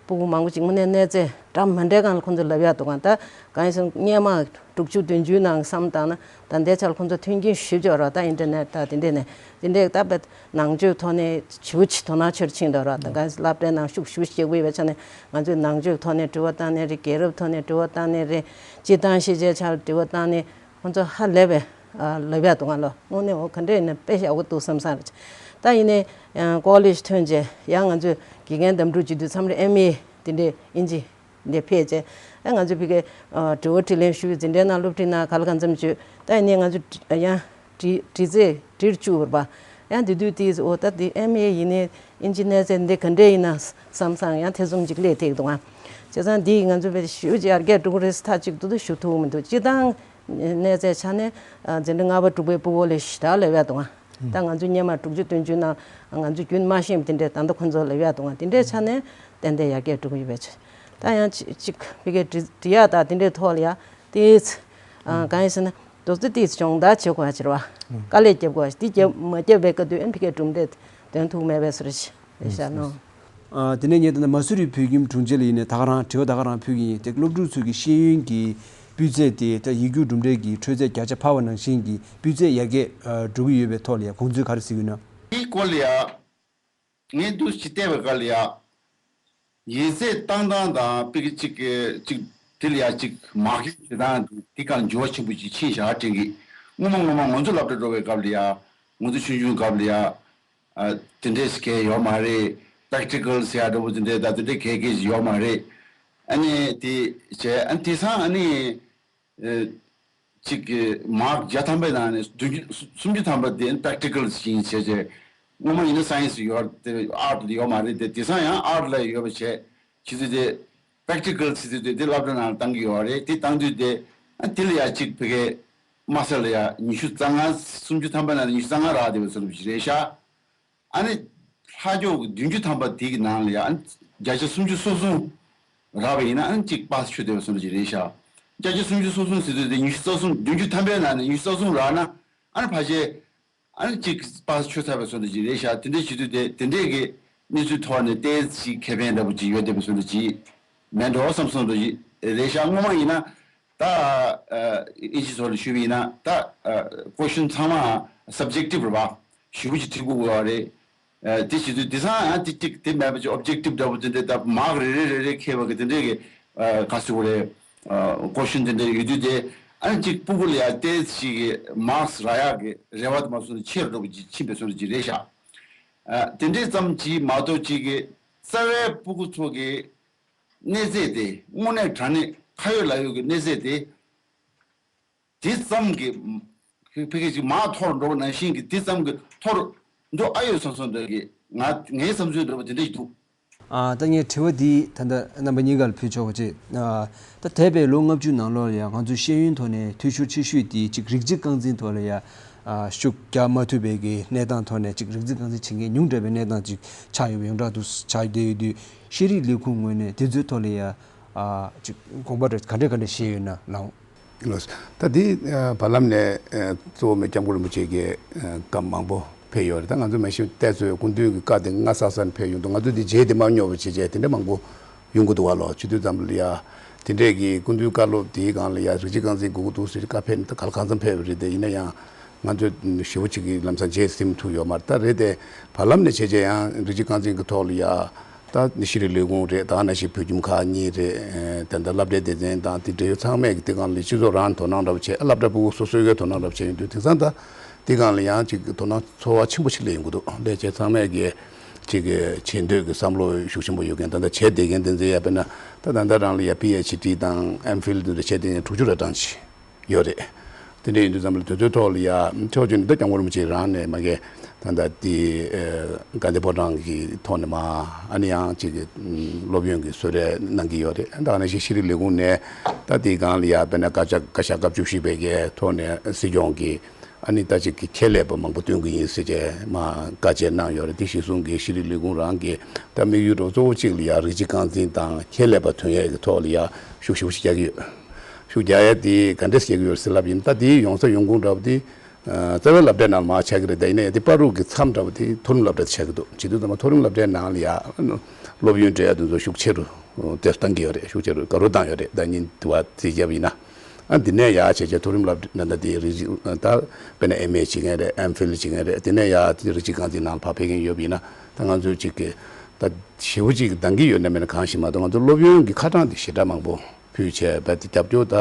སྤུ་གུ་མང་པོ་ཅིག་དངོས་གནས་གནས་ཚད་འདྲ་མི་འདྲའི་སྒང་ལ་ཁོང་ཚོ་ལབ་ཡག་འདུག་ག་ད་གང་ཡིན་ཟེར་ན་སྔོན་མ་དྲུག་ཅུ་བདུན་ཅུའི་ནང་བསམ་བཏང་ན་ད་ལྟའི་ཆར་ཁོང་ཚོ་མཐུན་རྐྱེན་ཞིབ་ཅིག་ཡོད་རེད་བ། ད་ཨིན་ཊར་ནེཊ་ད་དེ་འདྲས་ནས་དེ་འདྲས་ད་བད་ནང་ཆོས་ཐོག་ནས་ཞེ་པོ་ཅིག་དོ་སྣང་ཆེ་རུ་ཕྱིན་འདུག་རེད་བ། ད་གང་ཡིན་ཟེར་ན་སློབ་གྲྭའི་ནང་ཤུགས་ཞེ་པོ་ཅིག་རྒྱག་དགོས་ཡོད་པའི་ཆ་ནས་ང་ཚོས་ནང་ཆོས་ཐོག་ནས་དྲི་བ་བཏང་ནའི་རེད། རྒྱལ་རབས་ཐོག་ནས་དྲི་བ་བཏང་ནའི་རེད། སྤྱི་བཏང་ཤེས་བྱའི་ཆ་ལ་དྲི་བ་བཏང་ནས། ཁོང་ཚོ་ཧ་ལས་པའི་ཨ་ལབ་ཡག་འདུག་ག་ལོ། དངོས་གནས་འོ་ག་འདྲས་ཡིན་ན་དཔེ་ཡག་པོ་འདུག་བསམ་བསམ་རེད། ད་ཡིན་ནའི་ཨ་ཀོ་ལེཇ་ཐོན་རྗེས་ཡང་ང་ཚོས་དགེ་རྒན་འདེམས་སྒྲུག་བྱེད་དུས་མཚམས་རེ་ཨེམ་ཨེ་དེ་འདྲས་དབྱིན་ཇི་འདི་ཕེབས་རྗེས་ཨ་ང་ཚོས་ཕ་གིར་ཨ་དྲི་བ་དྲིས་ལན་ཞུས། འཛིན་གྲྭའི་ནང་སློབ་ཁྲིད་གནང་ག་ལ་གང་འཚམ་བྱོས། ད་ཡིན་ནའི་ང་ཚོ་ཡང་དྲི་དྲི་ཚེ་དྲིར་བཅུག་པ་རེད་པ། ཡང་དེ་དུས་དེས་འོ་ད་དེ་ཨེམ་ཨེ་ཡིན་ནའི་དབྱིན་ཇི་གནས་ཚད་འདི་ག་འདྲས་ཡིན་ན་བསམ་བསམ་ཡང་ཐེ་ཚོམ་ཅིག་སླེབས་ཐེབས་འདུག་ཨ། བྱས་ཙང་འདི་ང་ཚོ་བས་ཞེ་པོ་ཅིག་ཡར་རྒྱས་འགྲོ་གི་རེད་ཟེར་མཐའ་གཅིག་ཏུ་དུ་ཞུ་ཐུབ་མི་འདུག་སྤྱི་བཏང་གནས་ཚད་ཆ་ནས་འཛིན་གྲྭ་ལྔ་པ་དྲུག་པའི་སྤུ་གུ་ལས་ཞེ་དྲག་ལབ་ཡག་འདུག་ཨ། ད་ང་ཚོ་སྔོན་མ་དྲུག་ཅུ་བདུན་ཅུ་ནང་ང་ཚོ་རྒྱུན་མ་ཤེས་པ་དེ་འདྲས་ད་ལྟ་ཁོང་ཚོ་ལབ་ཡག་འདུག་ཨ། དེ་འདྲས་ཆ་ནས་ཏན་ཏན་ཡར་རྒྱས་འགྲོ་གི་ཡོད་པའི་ཆ། ད་ཡང་ཅིག་ཅིག་ཕ་གིར་འབྲི་འབྲི་ཡག་དང་དེ་འདྲས་ཐོག་ལ་ཡ་ཏིས་གང་ཡིན་ཟེར་ན་རྡོག་རྩ་ཏིས་སྦྱོང་བརྡར་བྱེད་དགོས་ཡ་ཅིག་རེད་བ། དཀའ་ལས་རྒྱབ་དགོས་ཡ་ཅིག་འདི་རྒྱབ་མ་རྒྱབ་པའི་སྐབས་དུས་ཨེམ་ཕ་གིར་གྲུབ་འབྲས་དོན་ཐུག་མེད་པའི་བཟོ་འདྲ་ཞིག་རེད་ཤག་ནོ། ཨ་དེ་ནས་ངས་ད་ལྟ་མ་སུ་རི་བོད་ཁྱིམ་དྲུང་ཆེ་ལ་ཡིན་ནའི་ད་ག་རང་དྲི་བ་ད་ག་རང་ཕུལ་གྱི་ཡིན། དེ་སློབ་ཕྲུག་ཚོའི་གི་ཤེས་ཡོན་གྱི་སྤུས་ཚད་དེ་ད་ཡིག་རྒྱུགས་གྲུབ་འབྲས་ཀྱི་འཕྲོད་ཚད་བརྒྱ་ཆ་འཕར་བ་ནང་བཞིན་གྱི་སྤུས་ཚད་ཡར་རྒྱས་ཨ་འགྲོ་གི་ཡོད་པའི་ཐོག་ལ་ཡ་དགོངས་ཚུལ་ག་རེ་གཟིགས་ཡོད་ན། དེའི་སྐོར་ལ་ཡ་ངས་འདུག་ཅིག་བལྟས་པའི་སྐབས་ལ་ཡ། ཡིག་ཚད་བཏང་སྟངས་དང་དཔེ་གཅིག་གཅིག་དེ་ལ་ཡ་གཅིག་མར་ཀིང་བྱེད་སྟངས་དེ་གང་འགྱུར་བ་ཆེན་པོ་ཅིག་ཕྱིན་བཞག་དྲན་གི། སྔོན་མ་སྔོན་མ་ང་ཚོ་སློབ་གྲྭ་འགྲོ་བའི་སྐབས་ལ་ཡ་ང་ཚོ་ཆུང་ཆུང་སྐབས་ལ་ཡ། ཨ་དེ་འདྲས་གལ་ཡོད་མ་རེད། པེག་ཊི་ཀལ་ཟེར་ཡ་འདྲ་པོ་དེ་འདྲས་ད་དེ་འདྲས་གལ་གལ་ཡོད་མ་རེད། ཨ་ནི་དེ་བྱས་ཨ་ནི་དེང་སང་ཨ་ནི་ཨ་གཅིག་གི་མར་བརྒྱ་ཐམ་པའི་ནང་ནས་བདུན་ཅུ་སུམ་ཅུ་ཐམ་པ་དེ་པེག་ཊི་ཀལ་ཡིན་བྱས་བྱས། སྔོན་མ་ཡིན་ན་སའེན་སི་ཡོད་དེ་ཨར་ཊི་ཡོད་མ་རེད་དེ་དེང་སང་ཡང་ཨར་ཊི་ལ་ཡོད་པ་བྱས་བྱེད་དུས་དེ་པེག་ཊི་ཀལ་བྱེད་དུས་དེ་དེ་སློབ་གྲྭ་ནང་བཏང་གི་ཡོད་རེད། དེ་བཏང་དུས་དེ་ཨ་དེ་ལ་ཡ་གཅིག་ཕ་གི་དམའ་ས་ལ་ཡ་ཉི་ཤུ་རྩ་ལྔ་སུམ་ཅུ་ཐམ་པ་ནང་ནས་ཉི་ཤུ་རྩ་ལྔ་རག་བསྡད་པ་བཟོ་འདྲ་ཞིག་རེད་ཤག་ཨ་ནི་ལྷག་ཕྱོགས་ཀྱི་བདུན་ཅུ་ཐམ་པ་དེ་གི་ནང་ལ་ཡ་ཨ་ནི་བརྒྱ་ཆ་སུམ་ཅུ་སོ་གསུམ་རག་པ་ཡིན་ན་ཨ་ནི་གཅིག་པཱ་སི་ཆོད་བསྡད་པ་བཟོ་འདྲ་ཞིག་རེད་ཤག་བརྒྱ་ཆ་སུམ་ཅུ་སོ་གསུམ་ཟེར་དུས་དེ་ཉི་ཤུ་རྩ་གསུམ། བདུན་ཅུ་ཐམ་པའི་ནང་ནས་ཉི་ཤུ་རྩ་གསུམ་རག་ན། ཨ་ནི་ཕལ་ཆེར་ཨ་ནི་གཅིག་པཱ་སི་ཆོད་ཚར་བའི་བཟོ་འདྲ་ཅིག་རེད་ཤག་དེ་འདྲའི་བྱེད་དུས་དེ་དེ་འདྲས་ཀྱི་གནས་ཚུལ་ཐོག་ནས་ཏོག་ཙམ་ཅིག་ཁེ་ཕན་འདྲ་པོ་ཅིག་ཡོད་བསྡད་པའི་བཟོ་འདྲ་ཅིག་མེད་འགྲོ་བསམ་སོང་འདྲ་ཅིག་རེད་ཤག་སྔོན་མ་ཡིན་ན་ད་ཨ་ཨིན་ཇི་ཐོག་ལ་ཞུས་པ་ཡིན་ན་ད་ཨ་ཀོ་ཤན་ཚང་མ་སབ་ཇེག་ཊིབ་རེད་པ། ཞེ་པོ་ཅིག་བྲིས་དགོས་ཀྱི་ཡོད་རེད། ཨ་དེ་བྱེད་དུས་དེང་སང་ཡང་ཏིག་ཏིག་དེ་མེད་པ་ཅིག་ཨོབ་ཇེག་ཊིབ་འདྲ་པོ་དེ་འདྲས་ད་མཱག་རེ་རེ་རེ་རེ་འཁྱེར་བ་གི་དེ་འདྲས་ཀྱི་ཨ་ག་ཟེར་དགོས་རེད། ཨ་ཀོ་ཤན་དེ་འདྲ་ཡོད་དུས་དེ་ཨ་ནི་གཅིག་སྤུ་གུ་ལ་ཡང་ཏོག་ཙམ་ཅིག་གི་མཱག་རག་ཡག་གི་རེ་བ་དེ་མ་སོང་ནས་ཆེ་རུ་འགྲོ་གི་ཅིག་ཕྱིན་པའི་བཟོ་འདྲ་ཅིག་རེད་ཤག་ཨ་དེ་འདྲས་ཙམ་ཅིག་མ་གཏོགས་ཅིག་གི་རྩ་བའི་སྤུ་གུ་ཚོ་གི་གནས་ཚད་དེ་དངོས་གནས་དྲང་གནས་ཁ་ཡོད་ལག་ཡོད་ཀྱི་གནས་ཚད་དེ། དེ་ཙམ་གྱི་ཕ་གི་ཅིག་མར་མཐོར་འགྲོ་བ་ནང་བཞིན་གྱི་དེ་ཙམ་གྱི་མཐོར་འགྲོ་ཨ་ཡོད་བསམ་བསམ་འདྲ་གི་ང་ངའི་བསམ་ཚུལ་འདྲ་པོ་དེ་འདྲ་ཞིག་འདུག་ཨ་ད་ངས་དྲི་བ་འདི་ད་ལྟ་རྣམ་པ་གཉིས་ཀ་ལ་ཕུལ་ཆོག་པ་བྱེད། ཨ་ད་འདས་པའི་ལོ་ལྔ་བཅུ་ནང་ལོགས་ལ་ཡང་ང་ཚོའི་ཤེས་ཡོན་ཐོག་ནས་འཐུས་ཤོར་ཆེ་ཤོས་དེ་ཅིག་རིགས་གཅིག་རྐང་འཛིན་ཐོག་ལ་ཡང་ཨ་ཤུགས་རྒྱག་མ་ཐུབ་པའི་གི་གནས་སྟངས་ཐོག་ནས་ཅིག་རིགས་གཅིག་རྐང་འཛིན་བྱེད་མཁན་ཉུང་དྲགས་པའི་གནས་སྟངས་ཅིག་ཆགས་ཡོད་པ་ཡོངས་གྲགས་དུ་ཆགས་བསྡད་ཡོད་དུས་ཤེས་རིག་ལས་ཁུངས་ངོས་ནས་དེ་ཚོའི་ཐོག་ལ་ཡང་ཨ་ཅིག་དགོངས་པ་ག་འདྲ་ག་འདྲ་བཞེས་ཡོད་ན་ལགས། ལགས། ད་འདི་ཨ་བར་ལམ་ནས་ཨ་གཙོ་བོ་མེ་སྐྱབས་མགོན་རིན་པོ་ཆེ་གི་ཨ་བཀའ་མང་པོ་ཕེབས་ཡོད་རེད། ད་ང་ཚོ་མ་གཞི་བལྟས་ཚོད་སྐུ་མདུན་གྱི་བཀའ་དེ་སྔ་ས་ས་ནས་ཕེབས་ཡོང་དུས་ང་ཚོ་འདི་བརྗེད་དེ་མ་སྙོར་བ་བྱས་བྱས་དེ་འདྲ་མང་པོ་ཡོང་གི་འདུག་བ་ལོ། བྱེད་དུས་ཙམ་ལ་ཡ་དེ་འདྲས་ཀྱི་སྐུ་མདུན་བཀའ་སློབ་དེའི་སྒང་ལ་ཡ་རིགས་གཅིག་རྐང་འཛིན་དགོས་ཀྱི་འདུག་ཟེར་བཀའ་ཕེབས་ནས་ད་ག་ལ་གང་འཚམ་ཕེབས་པ་རེད། དེ་ཡིན་ན་ཡང་ང་ཚོས་ཞེ་པོ་ཅིག་གི་ལམ་སང་བརྗེད་ཟིན་ཐུབ་ཡོད་མ་རེད། ད་རེད་དེ་བར་ལམ་ནས་བྱས་བྱས་ཡང་རིགས་གཅིག་རྐང་འཛིན་གྱི་ཐོག་ལ་ཡ། ད་ཤེས་རིག་ལས་ཁུངས་རེད། ད་ནང་བཞིན་བོད་ཁྱིམ་ཁག་གཉིས་རེད། ཨེ་དེ་འདྲ་སློབ་གྲྭའི་སྡེ་ཚན་དང་དེ་འབྲེལ་ཡོད་ཚང་མས་ཀྱི་དེ་སྒང་ལ་སྤྱི་ཚོགས་རང་དོ་སྣང་འདྲ་པོ་བྱས། སློབ་གྲྭ་ཕྲུ་གུ་སོ་སོའི་གི་དོ་སྣང་འདྲ་པོ་བྱས་ཡོང་དུས་དེང་སང་ད་དེ་སྒང་ལ་ཡང་ཅིག་དོ་སྣང་ཚོར་བ་ཆེན་པོ་ཞིག་སླེབས་ཡོང་གི་འདུག་སླེབས་བྱས་ཚང་མས་ཀྱི་ཅིག་གི་བྱེད་འདོད་ཀྱི་བསམ་བློ་ཤུགས་ཆེན་པོ་ཡོད་མཁན། ད་ལྟ་བྱས་བསྡད་མཁན་དེ་ཚོ་ཡ་དཔེར་ན་ད་ད་ལྟ་རང་ལ་ཡ་པི་ཨེཆ་ཌི་དང་ཨེམ་ཕིལ་དེ་འདྲ་བྱས་བསྡད་མཁན་དྲུག་ཅུ་རེ་གྲངས་ཤིག་ཡོད་རེད། དེ་འདྲ་ཡིན་དུས་ཙམ་ལ་དེ་ཚོའི་ཐོག་ལ་ཡ་ཕྱོགས་བཅུ་ནས་ད་སྐྱབས་མགོན་རིན་པོ་ཆེ་རང་ནས་མ་གི་ད་ལྟ་དེ་ཨ་དགའ་ལྡན་ཕོ་བྲང་གི་ཐོག་ནས་མ་ཨ་ནི་ཡང་ཅིག་གི་སློབ་ཡོན་གྱི་གསོལ་རས་གནང་གི་ཡོད་རེད། ད་ནང་བཞིན་ཤེས་རིག་ལས་ཁུངས་ནས་ད་དེའི་སྒང་ལ་ཡ་དཔེར་ན་བཀའ་ཤག་བཀའ་ཤག་བཀའ་བཅུ་བཞི་པའི་གི་ཐོག་ནས་སྲིད་སྐྱོང་གི་ཨ་ནི་ད་ཅིག་གི་ཁྱད་ལས་པ་མང་པོ་སྟོན་གི་ཡིན་ཟེར་བྱས་མ་བཀའ་ཆད་གནང་ཡོད་རེད། དེ་གཞིར་བཟུང་གི་ཤེས་རིག་ལས་ཁུངས་རང་གི་ད་དམིགས་ཡུལ་རོགས་གཙོ་བོ་གཅིག་ལ་ཡ་རིགས་གཅིག་རྐང་འཛིན་དང་ཁྱད་ལས་པ་ཐོན་ཡས་ཀྱི་ཐོག་ལ་ཡ་ཤུགས་ཞེ་པོ་ཅིག་རྒྱག་གི་ཡོད། ཤུགས་རྒྱག་ཡ་དེ་ག་འདྲས་བྱེད་ཀྱི་ཡོད་ཟེར་ལབ་ཡིན། ད་དེའི་ཡོང་ས་ཡོང་ཁུངས་འདྲ་བོ་དེ་ཨ་རྩ་བའི་སློབ་གྲྭའི་ནང་ལ་མར་ཆགས་ཀྱི་རེད། ད་ཡིན་ན་ཡང་དེ་བར་དུ་གི་མཚམས་འདྲ་བོ་དེ་མཐོ་རིམ་སློབ་གྲྭ་དེ་ཆགས་ཀྱི་འདུག་བྱེད་དུས་ཙམ་པ་མཐོ་རིམ་སློབ་གྲྭའི་ནང་ལ་ཡ་སློབ་ཡོན་སྤྲད་ཡ་དེ་ཚོ་ཤུགས་ཆེ་རུ་དེ་བཏང་གི་ཡོད་རེད། ཤུགས་ཆེ་རུ་དགའ་རབ་བཏང་ཡོད་རེད། ད་ཉིན་དུ་བ་རྩིས་བརྒྱབ་ཡིན་ན་ཨ་འདི་ནས་ཡ་བྱས་བྱས་མཐོ་རིམ་སློབ་གྲྭ་ད་དེ་རིགས་ད་དཔེར་ན་ཨེམ་ཨེ་བྱེད་མཁན་རེད། ཨེམ་ཕིལ་བྱེད་མཁན་རེད། དེ་ནས་ཡ་རིགས་གཅིག་རྐང་འཛིན་ནང་ལ་ཕར་ཕེབས་མཁན་ཡོད་པ་ཡིན་ན་ད་ང་ཚོས་ཅིག་གི་ད་ཞེ་པོ་ཅིག་འདང་གི་ཡོད་ན་མེད་ན་གང་ཤེས་མ་གཏོགས་ང་ཚོ་སློབ་ཡོན་གྱི་ཁ་གྲངས་དེ་ཞེ་དྲག་མང་པོ་ཕུལ་བྱས་རྦད་དེ་རྒྱབ་སྐྱོར་ད་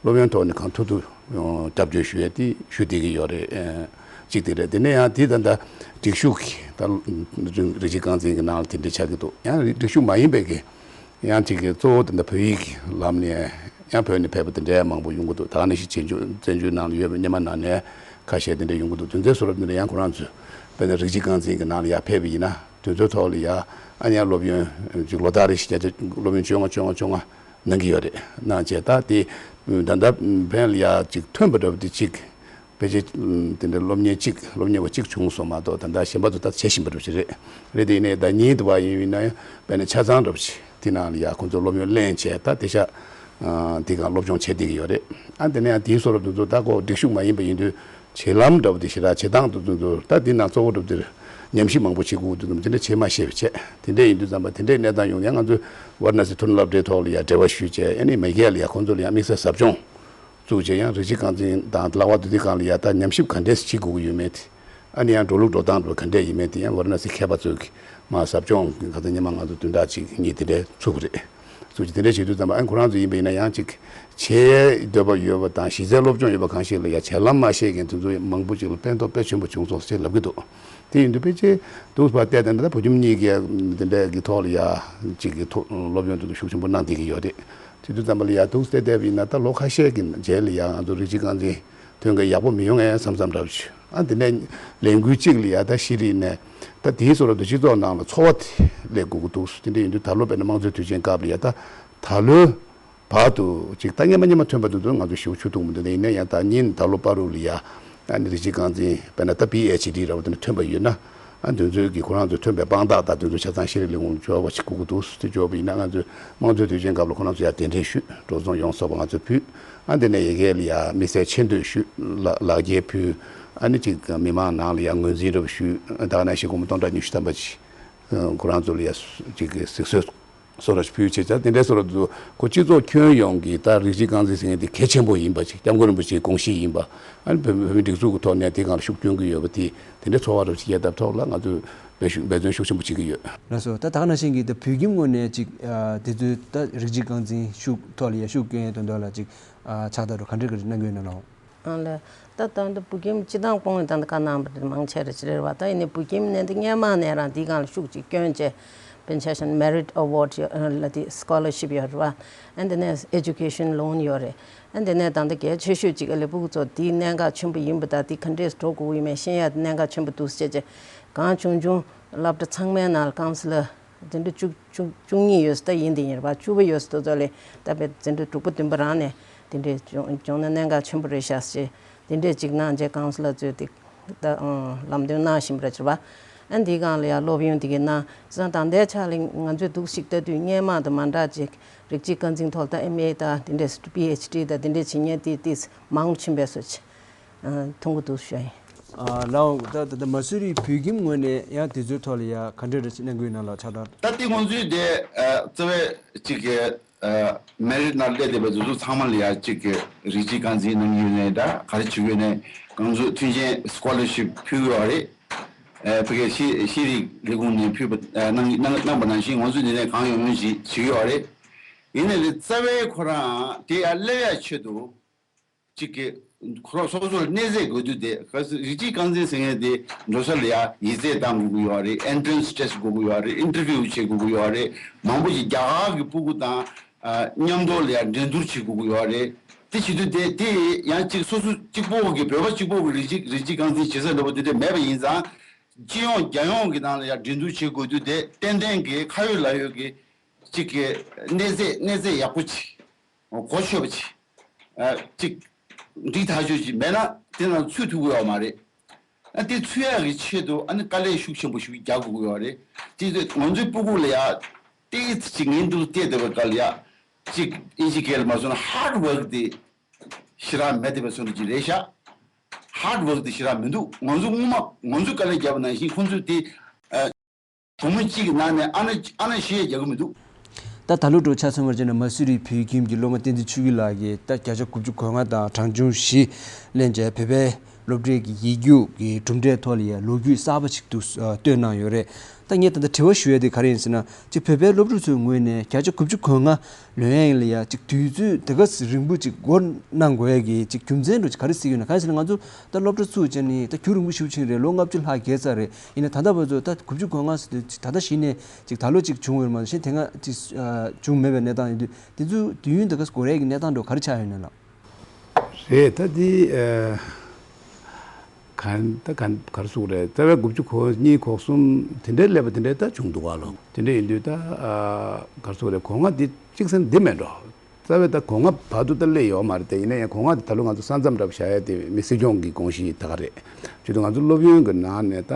སློབ་ཡོན་ཐོག་ནས་གང་ཐུབ་ཐུབ་རྒྱབ་སྐྱོར་ཞུ་ཡས་དེ་ཞུ་བསྡད་ཀྱི་ཡོད་རེད། ཨེ་གཅིག་དེ་རེད། དེ་ནས་ཡང་དེ་ད་ལྟ་སྒྲིག་ཞུགས་ཀྱི་ད་རིགས་གཅིག་རྐང་འཛིན་གྱི་ནང་ལ་དེ་འདྲ་ཆགས་ཀྱི་འདུག་ཡང་རིགས་སྒྲིག་ཞུགས་མ་ཡིན་པའི་གི་ཡང་གཅིག་གི་གཙོ་བོ་དེ་འདྲ་བོད་ཡིག་གི་ལམ་ནས་ཡང་བོད་ནས་ཕེབས་པ་དེ་འདྲ་མང་པོ་ཡོང་གི་འདུག་ད་ག་ནང་བཞིན་བཙན་བྱོལ་བཙན་བྱོལ་ནང་ལ་ཡོད་པའི་སྔོན་མ་ནང་ནས་ཁ་ཤས་དེ་འདྲ་ཡོང་གི་འདུག་དོན་ཚན་བཟོ་རབས་དེ་འདྲ་ཡང་ཁོ་རང་ཚོས་དཔེར་ན་རིགས་གཅིག་རྐང་འཛིན་གྱི་ནང་ལ་ཡར་ཕེབས་པ་ཡིན་ན། དེ་ཚོའི་ཐོག་ལ་ཡ་ཨ་ནི་ཡང་སློབ་ཡོན་ཅིག་ལོ་ལྟར་རེ་བཞིན་བརྒྱ་ཆ་སློབ་ཡོན་བཅོ་ལྔ་བཅོ་ལྔ་བཅོ་ལྔ་གནང་གི་ཡོད་རེད། གནང་བྱས་ད་དེ་ད་ལྟ་ཕན་ལ་ཡ་ཅིག་ཐོན་པ་འདྲ་བོ་དེ་གཅིག་ཕལ་ཆེར་དེ་འདྲ་སློབ་གཉེར་གཅིག་སློབ་གཉེར་བ་གཅིག་བྱུང་སོང་མ་གཏོགས་ད་ལྟ་གཞན་པ་ཚོ་ད་བྱེད་བཞིན་པ་འདྲ་བོ་ཞིག་རེད། རེད་དེ་ཡིན་ནའི་ད་ཉིན་དུ་བ་ཡིན་ཡིན་ན་ཡང་དཔེར་ན་ཆ་ཚང་འདྲ་བོ་ཞིག་དེ་ནང་ལ་ཡ་ཁོང་ཚོ་སློབ་ཡོན་ལེན་བྱས་ད་དེ་ཤ་དེ་གང་སློབ་སྦྱོང་བྱེད་བསྡད་ཀྱི་ཡོད་རེད། ཨ་དེ་ནས་ཡང་དེའི་བཟོ་འདྲ་དེ་ཚོ་ད་ཁོ་སྒྲིག་ཞུགས་མ་ཡིན་པ་ཡིན་དུས་བྱེད་ལམ་འདྲ་བོ་དེ་ཞེ་དྲག་བྱེད་སྟངས་དེ་ཚོ་ད་དེ་ནང་གཙོ་བོ་འདྲ་བོ་དེར་ཉམས་ཞིབ་མང་པོ་བྱེད་དགོས་དུས་དེ་འདྲ་བྱེད་མ་ཤེས་པ་བྱས། དེ་འདྲ་ཡིན་དུས་ཙམ་པ་དེ་འདྲའི་གནས་སྟངས་ཡོང་ཡང་ང་ཚོས་ཝཱ་ར་ཎ་སི་མཐོ་རིམ་སློབ་གྲྭའི་ཐོག་ལ་ཡ་འབྲེལ་བ་ཞུས་བྱས་ཨ་ནི་མ་གིར་ལ་ཡ་ཁོང་ཚོ་ལ་ཡ་དམིགས་བསལ་ཟབ་སྦྱོང་བཙུགས་བྱས་ཡང་རིགས་གཅིག་རྐང་འཛིན་དང་ལག་པ་དེ་དུས་སྒང་ལ་ཡ་ད་ཉམས་ཞིབ་ག་འདྲས་བྱེད་དགོས་ཀྱི་ཡོད་མེད་དེ། ཨ་ནི་ཡང་འགྲོ་ལུགས་འགྲོ་སྟངས་འདྲ་བོ་ག་འདྲས་ཡིན་མེད་དེ་ཡང་ཝཱ་ར་ཎ་སི་མཁས་པ་ཚོས་ཀྱི་མ་ཟབ་སྦྱོང་གི་ཁ་ཚ་སྔོན་མ་ང་ཚོ་བདུན་ཕྲག་གཅིག་གཉིས་དེ་འདྲས་ཚུགས་པ་རེད། ཚུགས་ཀྱི་དེ་འདྲས་བྱེད་དུས་ཙམ་པ་ཨ་ཁོ་རང་ཚོ་ཡིན་པ་ཡིན་ན་ཡང་ཅིག་བྱེད་འདོད་པ་ཡོད་པ་དང་གཞི་རྩའི་སློབ་སྦྱོང་ཡོད་པ་གང་ཞིག་ལ་ཡང་བྱེད་ལམ་མ་ཤེས་མཁན་དེ་ཚོ་མང་པོ་ཅིག་ལ་ཕན་ཐོགས་དཔེ་ཆེན་པོ་བྱུང་སོང་ཞེས་ལབ་ཀྱི་འདུག་དེ་ཡིན་དུས་ཕལ་ཆེར་འདུག་བ་བལྟས་ད་ནི་ད་བོད་ཁྱིམ་གཉིས་ཀྱི་དེ་འདྲས་ཀྱི་ཐོག་ལ་ཡ་ཅིག་གི་ཐོག་སློབ་སྦྱོང་དེ་ཚོ་ཤུགས་ཆེན་པོ་གནང་བསྡད་ཀྱི་ཡོད་རེད། དེ་དུས་ཙམ་པ་ལ་ཡ་འདུག་སེ་བལྟས་པ་ཡིན་ན་ད་ལོ་ཁ་ཤས་ཀྱི་རྗེས་ལ་ཡ་ང་ཚོ་རིགས་གཅིག་རྐང་འཛིན་ཐོན་མཁན་ཡག་པོ་མི་ཡོང་ངས་བསམ་བསམ་འདྲ་བོ་ཞིག་ཨ་དེ་ནས་ལས་འགུལ་གཅིག་ལ་ཡ་ད་ཤེས་རིག་ནས་ད་དེའི་བཟོ་འདྲ་དུ་སྤྱི་ཚོགས་ནང་ལ་ཚོར་བ་དེ་སླེབས་དགོས་ཀྱི་འདུག་དེ་འདྲ་ཡིན་དུས་ད་ལོ་དཔེར་ན་དམངས་གཙོའི་དུས་ཆེན་སྐབས་ལ་ཡ་ད་ད་ལོའི་བར་དུ་ཅིག་ད་སྔོན་མ་སྔོན་མ་ཐོན་པ་དེ་ཚོ་ང་ཚོ་ཞེ་པོ་ཆུ་ཐུག་མི་འདུག་དེ་ཡིན་ན་ཡང་ད་ཉིན་ད་ལོ་བར་དུ་ལ་ཡ་ཨ་ནི་རིགས་གཅིག་རྐང་འཛིན་དཔེར་ན་ད་པི་ཨེཆ་ཌི་འདྲ་བོ་དེ་འདྲ་ཐོན་པ་ཡོད་ན། ཨ་དེ་ཚོའི་གི་ཁོ་རང་ཚོས་ཐོན་པའི་དཔང་རྟགས་དང་དེ་ཚོ་ཆ་ཚང་ཤེས་རིག་ལས་ཁུངས་འབྱོར་བ་ཞིག་དགོས་ཀྱི་འདུག་དེ་འབྱོར་བ་ཡིན་ན་ང་ཚོས་དམངས་གཙོའི་དུས་ཆེན་སྐབས་ལ་ཁོ་རང་ཚོ་ཡར་གདན་འདྲེན་ཞུས། འགྲོ་སོང་ཡོངས་རྫོགས་པ་ང་ཚོས་ཕུལ། ཨ་དེ་ནས་ཡ་གི་ལ་ཡ་དམིགས་བསལ་ཆེ་བསྟོད་ཞུས། ལག་ལག་འཁྱེར་ཕུལ། ཨ་ནི་ཅིག་མི་མང་ནང་ལ་ཡ་ངོས་འཛིན་འདྲ་བོ་ཞུས། ད་ག་ནང་བཞིན་སྒོར་མོ་སྟོང་ཕྲག་ཉི་ཤུ་ཐམ་པ་ཅིག་ཁོ་རང་ཚོ་ལ་ཡ་ཅིག་གཟིགས་གསོལ་སོགས་ར་ཕུལ་བྱས་ཙང་དེ་འདྲའི་བཟོ་འདྲ་ཚོ་ཁོ་སྤྱི་ཚོགས་ཁྱོན་ཡོངས་ཀྱི་ད་རིགས་གཅིག་རྐང་འཛིན་ཟེར་མཁན་དེ་གལ་ཆེན་པོ་ཡིན་པ་ཅིག་སྐྱབས་མགོན་རིན་པོ་ཆེའི་དགོངས་གཞི་ཡིན་པ། ཨ་ནི་བོད་བོད་མིའི་སྒྲིག་འཛུགས་ཀྱི་ཐོག་ནས་དེ་སྒང་ལ་ཤུགས་སྐྱོན་གྱི་ཡོད་པ་དེ་དེ་འདྲའི་ཚོར་བ་རབ་ཅིག་སྐྱེས་སྟབས་ཐོག་ལ་ང་ཚོས་འབད་ཤུགས་འབད་བརྩོན་ཤུགས་ཆེན་པོ་བྱེད་ཀྱི་ཡོད། ལགས་སོ། ད་ད་ག་ནང་བཞིན་གྱི་ད་བོད་ཁྱིམ་ངོས་ནས་ཅིག་ཨ་དེ་ཚོའི་ད་རིགས་གཅིག་རྐང་འཛིན་ཤུགས་ཐོག་ལ་ཡ་ཤུགས་སྐྱོན་ཡས་དོན་དག་ལ་ཅིག་ཨ་ཕྱག་རྟགས་འདྲ་ག་འདྲ་ག་རེ་གནང་གི་ཡོད་ན་ལགས། ཨང་ལགས། ད་ད་ལྟ་བོད་ཁྱིམ་སྤྱི་བཏང་སྤོང་བའི་ད་ལྟ་བཀའ་གནང་བ་དེ་མང་ཆེ་རེ་ཅི་རེད་བ། ད་ཡིན་ནའི་བོད་ཁྱིམ་ནས་འདི་སྔས་མ་ནས་རང་འདི་སྒང་ལ་ཤུགས་ཅིག་སྐྱོན་བྱས། དཔེར་ན་ཆ་བཞག་ན་Merit Award ཡོད་ལ་དེ་Scholarship ཡོད་རེད་བ། ཨ་འདི་ནས་Education Loan ཡོད་རེད། ཨ་འདི་ནས་ད་ལྟ་གལ་ཆེ་ཤོས་ཅིག་ཨ་ལས་སྤུ་གུ་ཚོ་འདི་གནད་འགག་ཆེན་པོ་ཡིན་པ་ད་འདི་ག་འདྲས་འགྲོ་དགོས་ཀྱི་ཡོད་མེད་ཤེས་ཡ་དེ་གནད་འགག་ཆེན་པོ་འདུག་ཟེར་བྱས་གང་བྱུང་བྱུང་སློབ་གྲྭ་ཚང་མའི་ནང་ལ་ཀོན་སི་ལར་དེ་འདྲ་བཅུ་བཅུ་བཅུ་གཉིས་ཡོད་ས་ད་ཡིན་དེ་ཡིན་རེད་བ། བཅུ་པ་ཡོད་ས་དེ་ཚོ་ལས་ད་དཔེ་དེ་འདྲ་དྲུག་པ་བདུན་པ་རང་ནས་དེ་འདྲ་བྱུང་བྱུང་ན་གནད་འགག་ཆེན་པོ་རེད་ཤག་ཟེར་དེ་འདྲས་ཅིག་གནང་རྗེས་ཀོན་སི་ལར་ཚོས་དེ་ད་ཨང་ལམ་སྟོན་གནང་བཞིན་པ་རེད་བ། ཨ་འདིའི་སྒང་ལ་ཡང་སློབ་ཡོན་དེ་གའི་གནང་བྱས་ཙང་ད་ལྟའི་ཆ་ལ་ང་ཚོས་འདུག་ཞིག་ལྟ་དུས་སྔས་མ་དང་མ་འདྲ་ཅིག་རིགས་གཅིག་རྐང་འཛིན་ཐོག་ད་ཨེམ་ཨེ་དང་དེ་འདྲས་པི་ཨེཆ་ཌི་དང་དེ་འདྲས་བྱེད་མཁན་དེ་དེ་མང་ཕྱིན་པའི་བཟོ་ཅིག་མཐོང་གི་འདུག་ཞུ་ཡ་ཡིན། ཨ་ལགས། ད་ད་ད་མ་སུ་རི་བོད་ཁྱིམ་ངོས་ནས་ཡང་དེ་ཚོའི་ཐོག་ལ་ཡ་ག་འདྲ་འདྲ་ཞིག་གནང་གི་ཡོད་ན་ལགས། ཕྱག་རྟགས། ད་ལྟའི་ང་ཚོའི་དེ་ཨ་རྩ་བའི་གཅིག་གི་ཨ་མེ་རིཊ་ནང་སླེབས་བསྡད་པའི་དེ་ཚོ་ཚང་མ་ལ་ཡ་གཅིག་གི་རིགས་གཅིག་རྐང་འཛིན་གནང་གི་ཡོད་ནའི་འདྲ་ག་རེ་བྱེད་ཀྱི་ཡོད་ནའི་ང་ཚོ་མཐུན་རྐྱེན་སི་ཀོ་ལར་ཤིབ་ཕུལ་གྱི་ཡོད་རེད། ཨ་ཕ་གིའི་ཤེས་ཤེས་རིག་ལས་ཁུངས་ནས་ཕུལ་བ་ཨ་གནང་གནང་གནང་པ་ནང་བཞིན་ང་ཚོ་འདི་ནས་གང་ཡོང་ཡོང་ཞིག་བྱེད་ཀྱི་ཡོད་རེད། ཡིན་ནའི་རྩ་བའི་ཁོ་རང་དེ་ཡ་སླེབས་ཡ་ཆེད་དུ། གཅིག་གིས་ཁོ་རང་སོ་སོར་གནས་ཚད་དགོས་དུས་དེ་ག་སྲིད་རིགས་གཅིག་རྐང་འཛིན་ཟེར་མཁན་དེ་འགྲོ་ས་ལ་ཡ་ཡིག་ཚད་བཏང་དགོས་ཀྱི་ཡོད་རེད། ཨེན་ཊི་རན་སི་ཊེ་སི་ཊི་དགོས་ཀྱི་ཡོད་རེད། ཨིན་ཊར་བིའུ་བྱེད་དགོས་ཀྱི་ཡོད་རེད། མང་པོ་ཞིག་རྒྱ་གར་གྱི་སྤུ་གུ་དང་ཨ་མཉམ་དུ་ལ་ཡ་འགྲན་བསྡུར་བྱེད་དགོས་ཀྱི་ཡོད་རེད། དེ་བྱེད་དུས་དེ་དེ་ཡང་གཅིག་སོ་སོ་གཅིག་པོ་གི་བོད་པ་གཅིག་པོ་གི་རིགས་གཅིག་རིགས་གཅིག་རྐང་འཛིན་བྱེད་ས་འདྲ་པོ་དེ་འདྲ་མེད་པ་ཡིན་ཙང་། སྤྱི་ཡོངས་རྒྱལ་ཡོངས་ཀྱི་ནང་ལ་ཡ་འགྲན་བསྡུར་བྱེད་དགོས་དུས་དེ་ཏན་ཏན་གྱི་ཁ་ཡོད་ལག་ཡོད་ཀྱི་གཅིག་གི་གནས་ཚད་གནས་ཚད་ཡག་པོ་ཅིག་གོ་ཆོད་པ་ཅིག་ཨ་ཅིག་འགྲིག་ཐག་ཆོད་ཅིག་མེད་ན་དེ་ནང་ཚུད་ཐུབ་ཀྱི་ཡོད་མ་རེད། ཨ་དེ་ཚུད་ཡག་གི་ཆེད་དུ་ཨ་ནི་དཀའ་ལས་ཤུགས་ཆེན་པོ་ཞིག་རྒྱག་དགོས་ཀྱི་ཡོད་རེད། དེ་ཚོ་ང་ཚོའི་སྤུ་གུ་ལ་ཡ་ཏོག་ཙམ་ཅིག་ངན་སྡུག་བལྟས་བསྡད་པའི་སྐབས་ལ་ཡ་ཅིག་ཨིན་ཇི་སྐད་ལ་མ་སོང་ན་ཧར་ཌི་ཝོརྐ་དེ་ཞེ་དྲག་མེད་བསྡད་པའི་བཟོ་འདྲ་ཅིག་རེད་ཤག་ཧར་ཌི་ཝོརྐ་དེ་ཞེ་དྲག་མི་འདུག་ང་ཚོ་སྔོན་མ་ང་ཚོས་དཀའ་ལས་བརྒྱབ་པ་ནང་བཞིན་ཁོང་ཚོས་དེ་ཨ། བུ་མོ་གཅིག་གི་ནང་ནས་ཨ་ན་ཨ་ན་ཞེས་རྒྱག་གི་མི་འདུག་ད་ད་ལོ་འགྲོ་ཆ་ཚང་བར་བྱས་ན་མ་སུ་རི་བོད་ཁྱིམ་གྱི་སློབ་མ་བསྟན་འཛིན་ཆོས་སྐྱིད་ལགས་ཀྱིས་ད་བརྒྱ་ཆ་དགུ་བཅུ་གོ་ལྔ་དང་གྲངས་ཆུང་བཞི་ལེན་བྱས་བོད་པའི་སློབ་གྲྭའི་གི་ཡིག་རྒྱུགས་ཀྱི་གྲུབ་འབྲས་ཐོག་ལ་ཡ་ལོ་རྒྱུས་གསར་པ་ཞིག་ཏུ་བཏོན་གནང་ཡོད་རེད། ད་ངས་ད་ལྟ་དྲི་བ་ཞུ་ཡ་དེ་ག་རེ་ཡིན་ཟེར་ན་ཅིག་བོད་པའི་སློབ་ཕྲུག་ཚོའི་ངོས་ནས་བརྒྱ་ཆ་དགུ་བཅུ་གོ་ལྔ་ལོན་ཡ་ཡིན་ལ་ཡ་ཅིག་དུས་ཚོད་དེ་ག་ཚོད་རིང་པོ་ཅིག་འགོར་གནང་དགོས་ཡ་གི་ཅིག་རྒྱུ་མཚན་འདྲ་ཅིག་ག་རེ་གཟིགས་ཡོད་ན། གང་ཡིན་ཟེར་ན་ང་ཚོ་ད་སློབ་གྲྭ་ཚུགས་བྱས་ནས་ད་རྒྱུན་རིང་པོ་ཞེ་པོ་ཕྱིན་རེད། ལོ་ལྔ་བཅུ་ལྷག་བརྒལ་ཚར་རེད། ཡིན་ན་ད་ལྟ་བར་དུ་ད་དགུ་བཅུ་གོ་ལྔ་ཟེར་དུས་ད་ལྟ་གཞི་ནས་ཅིག་ད་ལོ་ཅིག་བྱུང་ཡོད་མ་གཏོགས་གཞན་དེ་སྔ་ཅིག་ཨ་བྱུང་མེད་པའི་གནས་སྟངས་ཡིན་དུས་དེ་ཚོའི་དུས་ཡུན་དེ་ག་ཚོད་འགོར་ཡས་ཀྱི་གནས་སྟངས་འདྲ་ག་རེ་ཆགས་ཡོད་ན་ལགས། རེད། ད་དེ་ཨ་ག་ད་ག་ག་རེ་ཟེར་དགོས་རེད། རྩ་བའི་དགུ་བཅུ་གོ་གཉིས་གོ་གསུམ་དེ་འདྲའི་སླེབས་པ་དེ་འདྲའི་ད་བྱུང་འདུག་ག་ལོ། དེ་འདྲ་ཡིན་དུས་ད་ཨ་ག་རེ་ཟེར་དགོས་རེད། གོ་ལྔ་འདི་གཅིག་ཟེར་ན་འདི་མེད་འགྲོ། རྩ་བའི་ད་གོ་ལྔ་བར་དུ་ད་སླེབས་ཡོད་མ་རེད་དེ། ཡིན་ན་ཡང་གོ་ལྔ་དེ་ད་ལོ་ང་ཚོ་ས་མཚམས་འདྲ་པོ་བཞག་ཡ་དེ་མི་སྲིད་སྐྱོང་གི་དགོངས་གཞི་ད་ག་རེད། བྱས་དུས་ང་ཚོ་སློབ་ཡོན་གྱི་ནང་ནས་ད་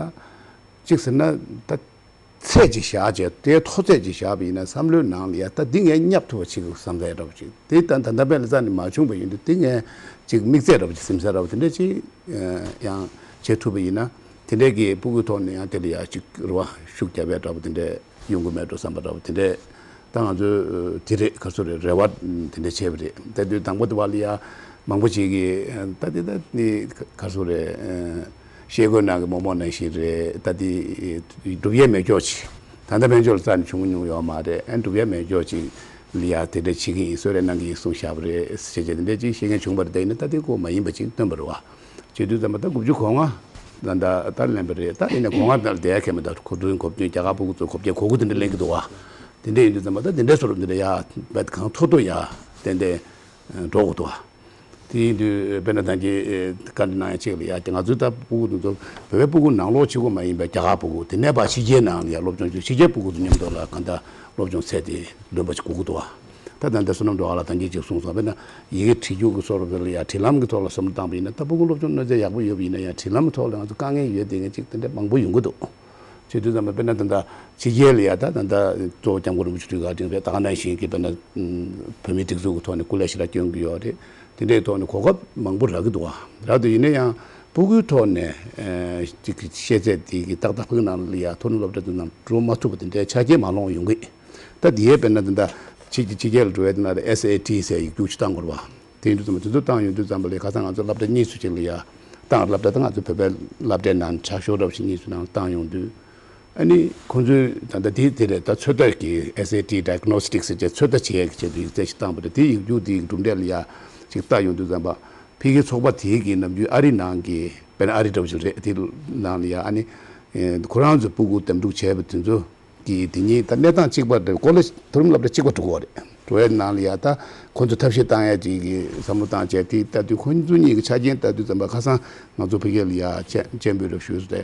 གཅིག་ཟེར་ན་ད་ཚད་ཅིག་བཞག་བྱས་དེའི་མཐོ་ཚད་ཅིག་བཞག་པ་ཡིན་ན་བསམ་བློའི་ནང་ལ་ཡ་ད་འདི་ངས་བསྙབ་ཐུབ་པ་བྱེད་དགོས་བསམ་ས་ཡ་འདྲ་པོ་ཅིག་དེ་ད་ད་ལྟ་བས་ལ་རྩ་ནས་མ་བྱུང་བ་ཡིན་དུས་དེ་ངས་ཅིག་དམིགས་ཚད་འདྲ་པོ་ཅིག་ཟིན་ས་འདྲ་པོ་དེ་འདྲ་ཅིག་ཡང་བྱེད་ཐུབ་པ་ཡིན་ན་དེ་འདྲའི་གི་སྤུ་གུའི་ཐོག་ནས་ཡང་དེ་ལ་ཡ་ཅིག་རེ་བ་ཤུགས་རྒྱབ་ཡ་འདྲ་པོ་དེ་འདྲ། ཡོང་གི་མེད་འགྲོ་བསམ་པ་འདྲ་བོ་དེ་འདྲས། ད་ང་ཚོས་དེ་རེད་ག་ཚོད་རེད་རེ་བ་དེ་འདྲས་བྱས་པ་རེད། དེ་དུས་དང་པོ་དེ་བ་ལ་ཡ་མང་པོ་ཅིག་གིས་ད་དེ་ད་ནི་ག་ཚོད་རེད། ཤེལ་སྒོའི་ནང་གི་མོག་མོག་ནང་བཞིན་རེད། ད་དེ་སྒྲུབ་ཡས་མེད་ཀྱོག་ཅིག་ད་ལྟ་ཕན་ཆོད་ལ་རྩ་ནས་བྱུང་མྱོང་ཡོད་མ་རེད། ཨ་སྒྲུབ་ཡས་མེད་ཀྱོག་ཅིག་ལ་ཡ་དེ་འདྲས་བྱེད་ཀྱི་ཡིན་གསོལ་རས་གནང་གི་ཡིན་གསུངས་བཞག་པ་རེད་ཟེར་བྱས་དེ་འདྲས་ཅིག་བཤད་མཁན་བྱུང་བ་རེད། ད་ཡིན་ན་ད་དེ་ཁོ་མ་ཡིན་པ་ཅིག་སྟོན་པ་རེད་བ། བྱེད་དུས་ཙམ་པ་ད་དགུ་བཅུ་གོ་ལྔ་ད་ད་ལ་ལེན་པ་རེད། ད་ཡིན་ན་གོ་ལྔ་ད་ལ་དེ་ཡ་ཁྱད་མེད། ད་གོ་བདུན་གོ་བདུན་རྒྱ་གར་སྤུ་གུ་ཚོ་གོ་བརྒྱད་གོ་དགུ་དེ་འདྲ་ལེན་གི་འདུག་བ། དེ་འདྲ་ཡིན་དུས་ཙམ་པ་ད་དེ་འདྲའི་བཟོ་འདྲ་དེ་འདྲ་ཡ་བད་གང་ཐུབ་ཐུབ་ཡ་ཏན་ཏན་འགྲོ་དགོས་འདུག་བ། དེ་ཡིན་དུས་དཔེར་ན་ད་གིན་བཀའ་འདྲི་གནང་ཡ་གཅིག་ལ་ཡ་ང་ཚོའི་ད་སྤུ་གུ་དེ་ཚོ་བོད་པའི་སྤུ་གུ་ནང་ལོགས་གཅིག་པོ་མ་ཡིན་པའི་རྒྱ་གར་སྤུ་གུ་དེ་ནས་ཕར་ཕྱི་རྒྱལ་ནང་ལ་ཡ་སློབ་སྦྱོང་བྱེད་ཕྱི་རྒྱལ་སྤུ་གུ་ཚོ་མཉམ་དུ་ལ་གང་ལྟར་སློབ་སྦྱོང་ཚད་དེ་ལོན་པ་ཞིག་དགོས་ཀྱི་འདུག་བ། ད་ད་ལྟ་བསོད་ནམས་སྒྲོལ་དཀར་ལགས་ད་གིན་ཅིག་གསུངས་སོང་། དཔེར་ན་ཡི་གེ་བྲིས་རྒྱུགས་ཀྱི་སོགས་ལ་ཡ་འབྲེལ་ལམ་གྱི་ཐོག་ལ་བསམ་བློ་བཏང་བ་ཡིན་ན་ད་སྤུ་གུ་སློབ་སྦྱོང་གནོད་འཚེ་ཡག་པོ་ཡོད་པ་ཡིན་ན་ཡང་འབྲེལ་ལམ་གྱི་ཐོག་ལ་ང་ཚོ་དཀའ་ངལ་ཡོད་བསྡད་མཁན་ཅིག་དེ་འདྲ་མང་པོ་ཡོང་གི་འདུག་བྱེད་དུས་ཙམ་པ་དཔེར་ན་ད་ལྟ་ཕྱི་རྒྱལ་ལ་ཡ་ད་ད་ལྟ་གཙོ་བོ་སྐྱབས་མགོན་རིན་པོ་ཆེ་དུས་ག་ཅིག་རེད། ད་ག་ནང་བཞིན་གྱི་དཔེར་ན་བོད་མིའི་སྒྲིག་འཛུགས་ཀྱི་ཐོག་ནས་སྐུ་ལས་ཞེ་དྲག་སྐྱོན་གྱི་ཡོད་རེད། དེ་འདྲའི་ཐོག་ནས་གོ་སྐབས་མང་པོ་རག་གི་འདུག་བ། རག་འདུག་ཡིན་ན་ཡང་སྤུ་གུའི་ཐོག་ནས་ཅིག་གི་ཤེས་ཚད་དེ་གི་ཏག་ཏག་ཕ་གི་ནང་ལ་ཡ་མཐོ་རིམ་སློབ་གྲྭ་དེ་ནང་འགྲོ་མ་ཐུབ་པ་དེ་འདྲའི་ཆ་རྐྱེན་མ་ལོངས་ཡོང་གི། ད་དེ་ཡས་དཔེར་ན་ད་ལྟ་ཕྱི་ཕྱི་རྒྱལ་ལ་འགྲོ་ཡས་དེ་ན་ཨེས་ཨེ་ཊི་ཟེར་ཡིག་རྒྱུགས་ཅིག་བཏང་དགོས་རེད་བ། དེ་ཡིན་དུས་ཙམ་པ་དེ་ཚོ་བཏང་ཡོང་དུས་ཙམ་པ་ལ་ཁ་སང་ང་ཚོ་སློབ་གྲྭ་གཉིས་སུ་ཅིག་ལ་ཡ་བཏང་། སློབ་གྲྭ་ད་ང་ཚོ་བོད་པའི་སློབ་གྲྭའི་ནང་དྲག་ཤོས་འདྲ་བ་ཞིག་གཉིས་སུ་ནང་བཏང་ཡོང་དུས། ཨ་ནི་ཁོང་ཚོས་ད་ལྟ་དེ་དེ་རེད། ད་ཚོད་ལྟ་གི་ཨེས་ཨེ་ཊི་ཌའི་གྷ་ནོ་སི་ཊིག་ཟེར་བྱས་ཚོད་ལྟ་བྱེད་ཡས་ཀྱི་ཆེད་དུ་ཡིག་ཚད་ཞིག་བཏང་བ་རེད། དེ་ཡིག་རྒྱུགས་དེ་ཡི་གྲུབ་འབྲས་ལ་ཡ་ཅིག་བལྟ་ཡོང་དུས་ཙམ་པ་ཕ་གིའི་ཚོགས་པ་དེ་གི་ནམ་རྒྱུན་ཨ་རི་ནང་གི་དཔེར་ན་ཨ་རི་འདྲ་བོ་ཞིག་རེད། དེ་ནང་ལ་ཡ་ཨ་ནི་ཁོ་རང་ཚོའི་སྤུ་གུ་འདེམས་སྒྲུག་བྱས་པ་དེ་ཚོ་གི་དེ་གཉིས་ད་གནས་སྟངས་གཅིག་པ་རེད། ཀོ་ལེཇ་མཐོ་རིམ་སློབ་གྲྭ་གཅིག་པ་འགྲོ་གི་ཡོད་རེད། འགྲོ་ཡས་ནང་ལ་ཡ་ད་ཁོ་ཚོ་ཐབས་ཤེས་བཏང་ཡས་ཅིག་གི་བསམ་བློ་བཏང་བྱས་དེ་ལྟ་དུས་ཁོ་ཚོ་གཉིས་ཀྱི་ཆ་རྐྱེན་ལྟ་དུས་ཙམ་པ་ཁ་སང་ང་ཚོ་ཕ་གི་ལ་ཡ་སྤྱན་སྤྱན་འབུལ་རེ་ཞུས་སོང་སྟེ།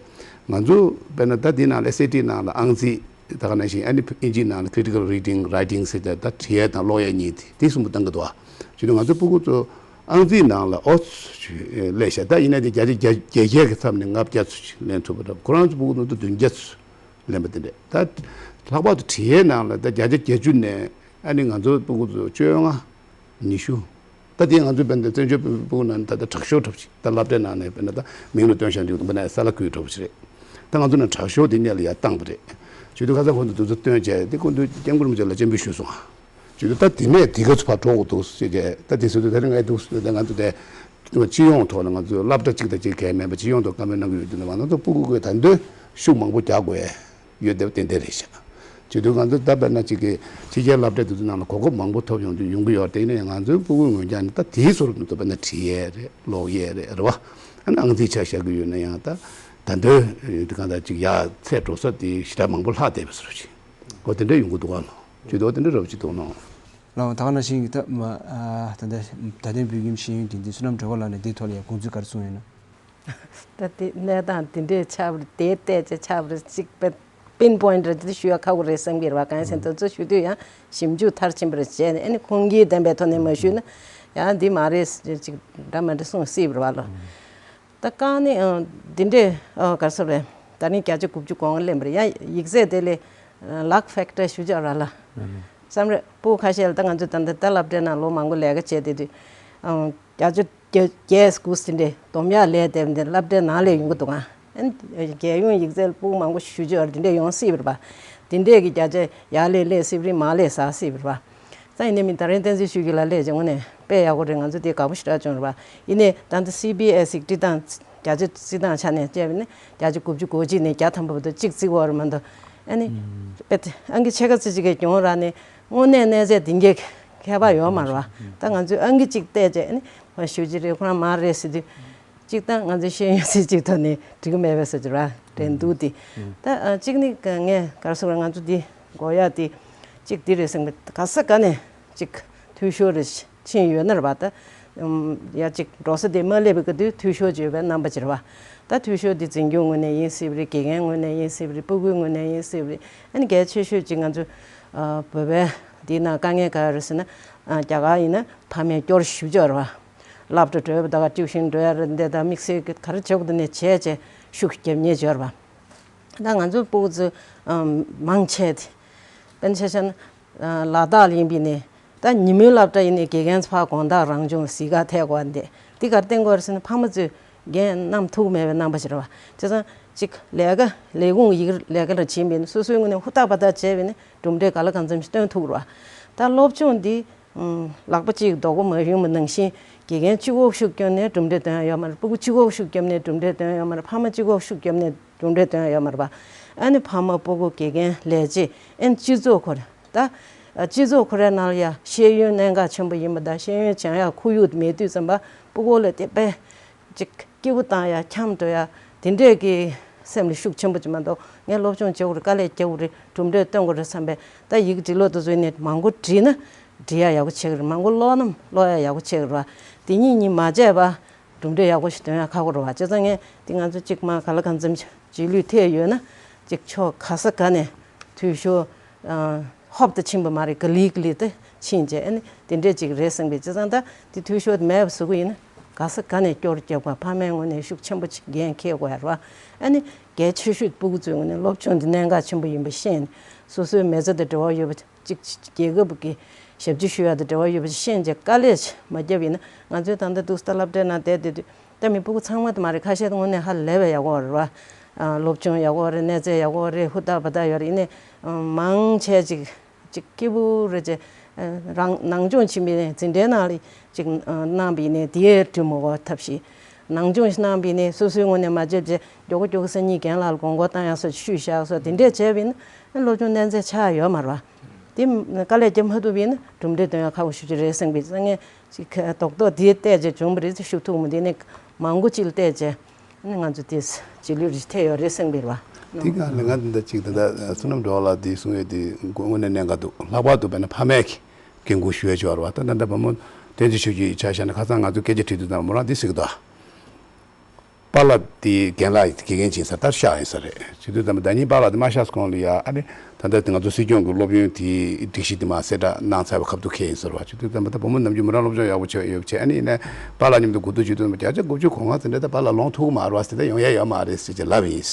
ང་ཚོ་དཔེར་ན་ད་དེ་ནང་ལ་ཨེས་ཨེ་ཊི་ནང་ལ་ཨང་རྩིས་ད་ག་ནང་བཞིན་ཨ་ནི་ཨིན་ཇིའི་ནང་ལ་ཁི་རི་ཊི་ཀལ་རི་ཌིང་རའི་ཊིང་ཟེར་ཏེ་ད་བྲིས་ཡས་དང་ཀློག་ཡས་གཉིས་དེ་དེ་གསུམ་པོ་བཏང་གི་འདུག་བ། བྱས་དུས་ང་ཚོའི་སྤུ་གུ་ཚོ་ཨང་རྩིས་ནང་ལ་ཨོ་ཙི་ལས་བྱ་ད་ཡིན་ན་དེ་བརྒྱ་ཆ་བརྒྱད་བརྒྱད་བརྒྱད་ཀྱི་མཚམས་ནས་ལྔ་བརྒྱ་ཚོ་ཞིག་ལེན་ཐུབ་པ་འདྲ། ཁོ་རང་ཚོའི་སྤུ་གུ་ཚོ་བདུན་བརྒྱ་ཚོ་ལེན་པ་དེ་འདྲས། ད་ལྷག་པར་དུ་བྲིས་ཡས་ནང་ལ་ད་བརྒྱ་ཆ་བརྒྱད་ཅུ་ནས་ཨ་ནི་ང་ཚོའི་སྤུ་གུ་ཚོ་བཅོ་ལྔ་ཉི་ཤུ། ད་དེ་ང་ཚོའི་དཔེར་ན་བཙན་བྱོལ་སྤུ་གུ་ནང་ད་ལྟ་དྲག་ཤོས་འདྲ་པོ་ཅིག་ད་སློབ་གྲྭའི་ནང་ནས་དཔེར་ན་ད་མིང་ལ་སྟོན་བཞག་འདུག་དཔེར་ན་ས་ལ་ཁུལ་འདྲ་པོ་ཅིག་རེད། ད་ང་ཚོ་ནང་དྲག་ཤོས་དེ་སྔོན་ལ་ཡར་བཏང་པ་རེད། བྱས་དུས་ཁ་སང་ཁོང་ཚོ་དེ་ཚོ་སྟོན་བྱས་དེ་ཁོང་ཚོས་སྐྱབས་མགོན་རིན་པོ་ཆེ་ལ་སྤྱན་འབུལ་ཞུས་སོང་ང་། བྱས་དུས་ད་དེ་ནས་དེ་ག་ཚོ་ཕར་འགྲོ་དགོས་འདུག་ཟེར་བྱས། ད་དེ་ཟེར་དུས་ད་རེས་ང་འདུག་ཟེར་ད་ང་ཚོ་དེ་སྤྱི་ཡོངས་ཐོག་ལ་ང་ཚོ་སློབ་གྲྭ་གཅིག་དང་གཅིག་གལ་མེད་པ་སྤྱི་ཡོངས་ཐོག་བཀའ་མོལ་གནང་གི་ཡོད་དུས་ན་མ་ང་ཚོ་སྤུ་གུ་ཀུན་ད་འདོད་ཤུགས་མང་པོ་རྒྱག་དགོས་ཡོད་བསྡད་པ་ཏན་ཏན་རེད་ཤག་བྱས་དུས་ང་ཚོ་ད་དཔེར་ན་གཅིག་གི་ཕྱི་རྒྱལ་སློབ་གྲྭ་དེ་ཚོ་ནང་ལ་གོ་སྐབས་མང་པོ་ཐོབ་ཡོང་དུས་ཡོང་གི་ཡོད་རེད། དེ་ཡིན་ན་ཡང་ང་ཚོའི་སྤུ་གུའི་ངོས་ཀྱང་ནི་ད་དེའི་ཟུར་དུ་དཔེར་ན་བྲིས་ཡས་རེད། ཀློག་ཡས་རེད། རེད་བ། ཨ་ནི་ཨང་རྩིས་ཆ་བཞག་གི་ཡོད་ན་ཡང་ད་ད་འདོད་དེ་གང་ལྟར་གཅིག་ཡར་ཚད་འགྲོ་ས་དེ་ཞེ་དྲག་མང་པོ་ལྷག་བསྡད་པའི་ཟུར་ཅིག་འོ་དེ་འདྲ་ཡོང་གི་འདུག་ག་ལོ། བྱས་དུས་འོ་དེ་འདྲ་རབ་ཅིག་འདུག་ནོ། ལགས་ད་ག་ནང་བཞིན་གྱི་ད་མ་ཨ་ད་ལྟ་ད་ལྟའི་བོད་ཁྱིམ་ཤེས་ཡོན་འགན་འཛིན་བསོད་ནམས་སྒྲོལ་དཀར་ལགས་ནས་འདིའི་ཐོག་ལ་ཡང་དགོངས་ཚུལ་ག་རེ་གསུངས་ཡོད་ན། ད་དེ་གནས་སྟངས་དེ་འདྲའི་ཆགས་པ་རེད། དེ་བལྟས་ཚེ་ཆགས་པ་རེད། གཅིག་པེ་པིན་པོའིན་ཊི་རེད། དེ་ཞུ་ཡ་ཁག་པོ་རེད་བསམ་གྱི་རེད་བ། གང་ཡིན་ཟེར་ན་དེ་ཚོ་ཞུ་དུས་ཡང་ཞིབ་འཇུག་མཐར་ཕྱིན་པ་རེད་བྱས་ནས་ཨ་ནི་ཁུངས་སྐྱེལ་ལྡན་པའི་ཐོག་ནས་མ་ཞུས་ན་ཡང་འདི་མ་རེད་ཅིག་འདྲ་མ་འདྲ་གསུངས་སྲིད་པ་རེད་བ་ལོ། ད་རྐང་ནི་ཨ་འདི་འདྲས་ཨ་ག་རེ་ཟེར་རེད། ད་རིང་བརྒྱ་ཆ་དགུ་བཅུ་གོ་ལྔ་ལེན་པ་རེད། ཡང་ཡིག་ཚད་དེ་ལས་ལག་ཕེག་ཊར་ཞུ་ཆོག་ར་ལ། བསམ་རེད། སྤུ་གུ་ཁ་ཤས་ལ་ད་ང་ཚོ་ད་ལྟ་ད་སློབ་གྲྭའི་ནང་ལོ་མང་པོ་ལས་ཀ་བྱས་བསྡད་དུས་ཨ་བརྒྱ་ཆ་བརྒྱད་བརྒྱད་དགུ་ཟིན་འདྲས་སྡོམ་ཡག་ལས་དེ་འདི་སློབ་གྲྭའི་ནང་ལས་ཡོང་གི་འདུག་ཨ། རྒྱལ་ཡོངས་ཡིག་ཚད་ལ་སྤུ་གུ་མང་པོ་ཞུ་ཆོག་ར་འདི་འདྲས་ཡོང་སྲིད་པ་རེད་པ། འདི་འདྲས་ཀྱི་བརྒྱ་ཆ་ཡར་ལས་སླེབས་སྲིད་པ་རེད། མར་ལས་ཟག་སྲིད་པ་རེད་པ། ད་ཡིན་ནའི་མི་ད་རིང་བསྟན་འཛིན་ཆོས་སྐྱིད་ལགས་སླེབས་བྱས་དངོས་གནས་དཔེ་ཡག་པོ་རེད། ང་ཚོ་དེ་དགའ་པོ་ཞེ་དྲག་བྱུང་རེད་པ། ཡིན་ནའི་ད་ལྟ་སི་བི་ཨེ་སི་ཡིག་བྲིས་སྟངས་བརྒྱ་ཆ་བརྩི་སྟངས་ཆ་ནས་བྱས་པ་ནི་བརྒྱ་ཆ་དགུ་བཅུ་གོ་གཅིག་ནས་བརྒྱ་ཐམ་པ་བར་དུ་གཅིག་བརྩི་དགོས་རེད་མ་གཏོགས་ཨ་ནི་དཔེ་ཨང་ཀི་ཕྱེད་ཀ་ཙམ་ཅིག་གིས་གྱོང་རག་ནས་དངོས་གནས་གནས་ཚད་འདི་འདྲས་ཁྱད་པར་ཡོད་མ་རེད་པ། ད་ང་ཚོས་ཨང་ཀི་གཅིག་བལྟས་བྱས་ཨ་ནི་ཞུ་རྒྱུ་རེད། ཁོ་རང་མར་རེད་ཟེར་དུས། གཅིག་ད་ང་ཚོའི་ཤེས་ཡོན་སྲིད་སྤྱིའི་ཐོག་ནས་འགྲིག་གི་མེད་པའི་བཟོ་ཅིག་ར་དྲན་འདུག་དེ། ད་ཨ་གཅིག་ནི་ངས་ག་རེ་ཟེར་དགོས་རེད། ང་ཚོ་འདི་དགོས་ཡག་དེ་གཅིག་འདི་རེད་ཟེར་གི་མེད། ག་ས་ག་ནས་གཅིག་འཐུས་ཤོར་རེ་ཕྱིན་ཡོད་ན་རེད་པ། ད་ཡ་གཅིག་འགྲོ་ས་དེ་མ་སླེབས་པའི་སྐབས་དུས་འཐུས་ཤོར་བྱས་པའི་རྣམ་པ་ཅིག་རེད་པ། ད་འཐུས་ཤོར་འདི་འཛིན་སྐྱོང་ངོས་ནས་ཡིན་སྲིད་པ་རེད། དགེ་རྒན་ངོས་ནས་ཡིན་སྲིད་པ་རེད། སྤུ་གུའི་ངོས་ནས་ཡིན་སྲིད་པ་རེད། ཨ་ནི་གལ་ཆེ་ཤོས་གཅིག་ང་ཚོ་ཨ་བོད་པའི་འདི་ནང་དཀའ་ངལ་ག་རེ་ཟེར་ན་ཨ་རྒྱ་གར་ཡིན་ན་ཕ་མས་སྐྱོར་ཞུ་ཆོག་རེད་པ། སློབ་གྲྭ་འགྲོ་ཡ་ད་ག་ཊིའུ་ཤན་འགྲོ་ཡ་རེད། འདི་ད་དམིགས་བསལ་གྱི་ག་རེ་བྱེད་དགོས་འདུག་ནས་བྱས་བྱས་ཤུགས་རྒྱབ་ཉེས་བྱོས་ར་བ། ད་ང་ཚོའི་སྤུ་གུ་ཚོ་ཨམ་མང་ཆེ་དེ་དཔེར་ན་ཆ་བཞག་ན་ཨ་ལ་དྭགས་ལ་ཡིན་པའི་ནས་ད་ཉིན་མོའི་སློབ་གྲྭ་ཡིན་ནའི་དགེ་རྒན་ཚོ་ཕར་དགོང་དག་རང་སྦྱོང་གཟིགས་ག་ཐད་དགོས་འདི་འདི་ག་རེ་བསྟན་དགོས་རེད་ཟེར་ན་ཕ་མ་ཚོས་འགན་བསྣམས་ཐུབ་མེད་པའི་རྣམ་པ་ཞིག་རེད་བ། བྱས་ཙང་གཅིག་ལས་ཀ་ལས་ཁུངས་ཡིག་ལས་ཀ་ལ་ཕྱིན་པའི་ནས་སོ་སོའི་ངོས་ནས་ཧུར་ཐག་པ་ཐག་བྱས་པའི་ནས་གྲུབ་འབྲས་ག་ལ་གང་འཚམ་ཞིག་སྟོན་ཐུབ་རེད་བ། ད་སློབ་སྦྱོང་འདི་ལག་པ་གཅིག་རྡོག་པ་མ་ཡིན་པ་ནང་བཞིན་དགེ་རྒན་གཅིག་པོ་ཤུགས་བསྐྱོན་ནས་གྲུབ་འབྲས་སྟོན་ཡ་ཡོད་མ་རེད། སྤུ་གུ་གཅིག་པོ་ཤུགས་བསྐྱོན་ནས་གྲུབ་འབྲས་སྟོན་ཡ་ཡོད་མ་རེད། ཕ་མ་གཅིག་པོ་ཤུགས་བསྐྱོན་ནས་གྲུབ་འབྲས་སྟོན་ཡ་ཡོད་མ་རེད་པ། ཨ་ནི་ཕ་མ་སྤུ་གུ་དགེ་རྒན་ལས་བྱེད་ཨ་ནི་སྤྱི་ཚོགས་ཁོ་རེ་ད་སྤྱི་ཚོགས་ཁོ་རེ་ནང་ལ་ཡ་ཤེས་ཡོན་གནད་འགག་ཆེན་པོ་ཡིན་པ་དང་ཤེས་ཡོན་སྦྱང་ཡ་ཁོར་ཡུག་མེད་དུས་ཙམ་པ་སྤུ་གུ་ལ་དེ་དཔེ་ཅིག་སྐྱིད་པོ་བཏང་ཡ་འཁྱམ་འགྲོ་ཡ་དེ་འདྲས་ཀྱི་སེམས་ལ་ཤུགས་ཆེན་པོ་ཅིག་མ་གཏོགས་ངས་སློབ་སྦྱོང་བྱེད་དགོས་རེད། དཀའ་ལས་རྒྱག་དགོས་རེད། གྲུབ་འབྲས་སྟོན་དགོས་རེད་བསམ་པས་ད་ཡིག་འབྲི་ཀློག་དེ་ཚོ་ནས་མང་པོ་བྲིས་ན་འབྲི་ཡ་ཡག་པོ་བྱེད་ཀྱི་རེད། མང་པོ་ཀློག་ན་ཀློག་ཡ་ཡག་པོ་བྱེད་ཀྱི་རེད་བ། དེ་གཉིས་གཉིས་མ་བྱས་པ་གྲུབ་འབྲས་ཡག་པོ་ཞིག་སྟོན་ཡ་ཁག་པོ་རེད་བ། བྱས་ཙང་ངས་འདི་ང་ཚོ་གཅིག་མ་ག་ལ་གང་འཚམ་རྗེས་ལུས་ཐེབས་ཡོད་ན་གཅིག་ཕྱོགས་ག་ས་ག་ནས་འཐུས་ཤོར་ཧོབ་ཏེ་ཕྱིན་པ་མ་རེད། ག་ལེ་ག་ལེ་ཏེ་ཕྱིན་རྗེས་ཨ་ནི་དེ་འདྲས་ཅིག་རེད་བསམ་གི། བྱས་ཙང་ད་དེ་འཐུས་ཤོར་མེད་པ་བཟོ་གི་ཡིན་ན་ ག་ས་ག་ནས་སྐྱོར་རྒྱབ་ག་ཕ་མའི་ངོས་ནས་ཤུགས་ཆེན་པོ་ཅིག་འགན་འཁྱེར་དགོས་ཡ་རེད་བ། ཨ་ནི་གལ་ཆེ་ཤོས་སྤུ་གུ་ཚོའི་ངོས་ནས་སློབ་སྦྱོང་འདི་གནད་འགག་ཆེན་པོ་ཡིན་པ་ཤེས་ནས་སོ་སོའི་མི་ཚེ་དང་འབྲེལ་བ་ཡོད་པ་ཅིག་རྒྱལ་ཁབ་ཀྱི་ཞབས་ཕྱི་ཞུ་ཡ་དང་འབྲེལ་བ་ཡོད་པ་ཅིག་ཤེས་བྱས་དཀའ་ལས་མ་བརྒྱབ་ཡིན་ན། ང་ཚོའི་ད་ལྟ་འདུག་སེ་ད་སློབ་གྲྭའི་ནང་བསྡད་བསྡད་དུས་ད་མི་སྤུ་གུ་ཚང་མ་དེ་མ་རེད། ཁ་ཤས་དངོས་གནས་ཧ་ལས་པའི་ཡག་པོ་རེད་བ། ཨ། སློབ་སྦྱོང་ཡག་པོ་རེད། གནས་ཚད་ཡག་པོ་རེད། ཧུར་ཐག་འབད་ཐག་ཡོད་རེད། ཡིན་ནའི་མང་ཆེ་ཅིག་ཅིག་སྐྱིད་པོ་རེད་ཅེས། རང་ནང་སྦྱོང་བྱེད་མི་ནས་འཛིན་གྲྭའི་ནང་ལ་ཅིག་གནང་བ་ཡིན་ནའི་དེའི་གྲོས་མོལ་བ་ཐབས་ཤེས། ནང་སྦྱོང་ཞིག་གནང་བ་ཡིན་ནའི་སོ་སོའི་ངོས་ནས་མ་བྱེད་བྱས་མགྱོགས་པོ་མགྱོགས་པོ་སང་ཉིན་རྒན་ལགས་ལ་དགོངས་སྐོར་བཏང་ཡག་སོགས་ཞུས་བཞག་སོགས་དེ་འདྲས་བྱས་པ་ཡིན་ན་སློབ་སྦྱོང་གནས་ཚད་ཆག་ཡོད་མ་རེད་བ། དེ་དཀའ་ལས་བརྒྱབ་མ་ཐུབ་པ་ཡིན་ན་གྲུབ་འབྲས་འདོན་ཡག་ཁག་པོ་ཞེ་པོ་ཅིག་རེད་བསམ་གི། ངས་ཅིག་རྡོག་རྡོག་དེ་བལྟས་བྱས་བྱུང་བ་རེད། ཅིག་ཤུགས་ཐུག་མོ་དེ་ནས་མང་པོ་ཅིག་ལ་བལྟས་བྱས། ཨ་ནི་ང་ཚོ་དེ་རྗེས་ལུས་རེ་ཐེབས་ཡོད་རེད་བསམ་གྱི་རེད་བ། དེ་ག་ལ་ང་འདི་འདྲ་ཅིག་ད་ལྟ་བསོད་ནམས་སྒྲོལ་ལགས་འདི་གསུང་ཡས་དེ་དངོས་གནས་གནད་འགག་འདུག་ལྷག་པར་དུ་དཔེར་ན་ཕ་མས་ཀྱི་འགན་ཁུར་ཞུ་ཡས་ཅིག་ཡོད་རེད་བ། ད་ད་ལྟ་བུ་མོ་བསྟན་འཛིན་ཆོས་སྐྱིད་ཆ་བཞག་ན་ཁ་སང་ང་ཚོ་སྐད་ཆ་དྲིས་དུས་ཙམ་མོ་རང་འདི་ཟེར་གྱི་འདུག་པཱ་ལགས་དེ་རྒན་ལགས་དགེ་རྒན་ཅིག་ཡིན་ས་ལྟར་ཤག་ཡིན་ས་རེད། བྱེད་དུས་ཙམ་པ་ཟླ་ཉིན་པཱ་ལགས་དེ་མ་ཤག་གོང་ལ་ཡ། ཨ་ནི་ད་ལྟ་དེ་ང་ཚོ་སྲིད་སྐྱོང་གི་སློབ་ཡོན་དེ་སྒྲིག་གཞི་དེ་མ་གསལ་བསྒྲགས་གནང་ཚར་བའི་སྐབས་དུ་འཁེལ་ཡིན་ས་རེད་བ། བྱེད་དུས་ཙམ་པ་ད་བུ་མོ་ནམ་རྒྱུན་མོ་རང་སློབ་སྦྱོང་ཡག་པོ་བྱས་ཡོད་བྱས། ཨ་ནི་ཡིན་ནའི་པཱ་ལགས་མཉམ་དུ་གོ་བསྡུར་བྱེད་དུས་ཙམ་པ་བརྒྱ་ཆ་དགུ་བཅུ་གོ་ལྔ་ཙམ་འདྲ་ད་པཱ་ལགས་ལོང་ཐུབ་ཀྱི་མ་རེད་བ་ཟེར། ད་ཡོང་ཡ་ཡོད་མ་རེད་ཟེར་ཅེས་ལབ་ཡིན།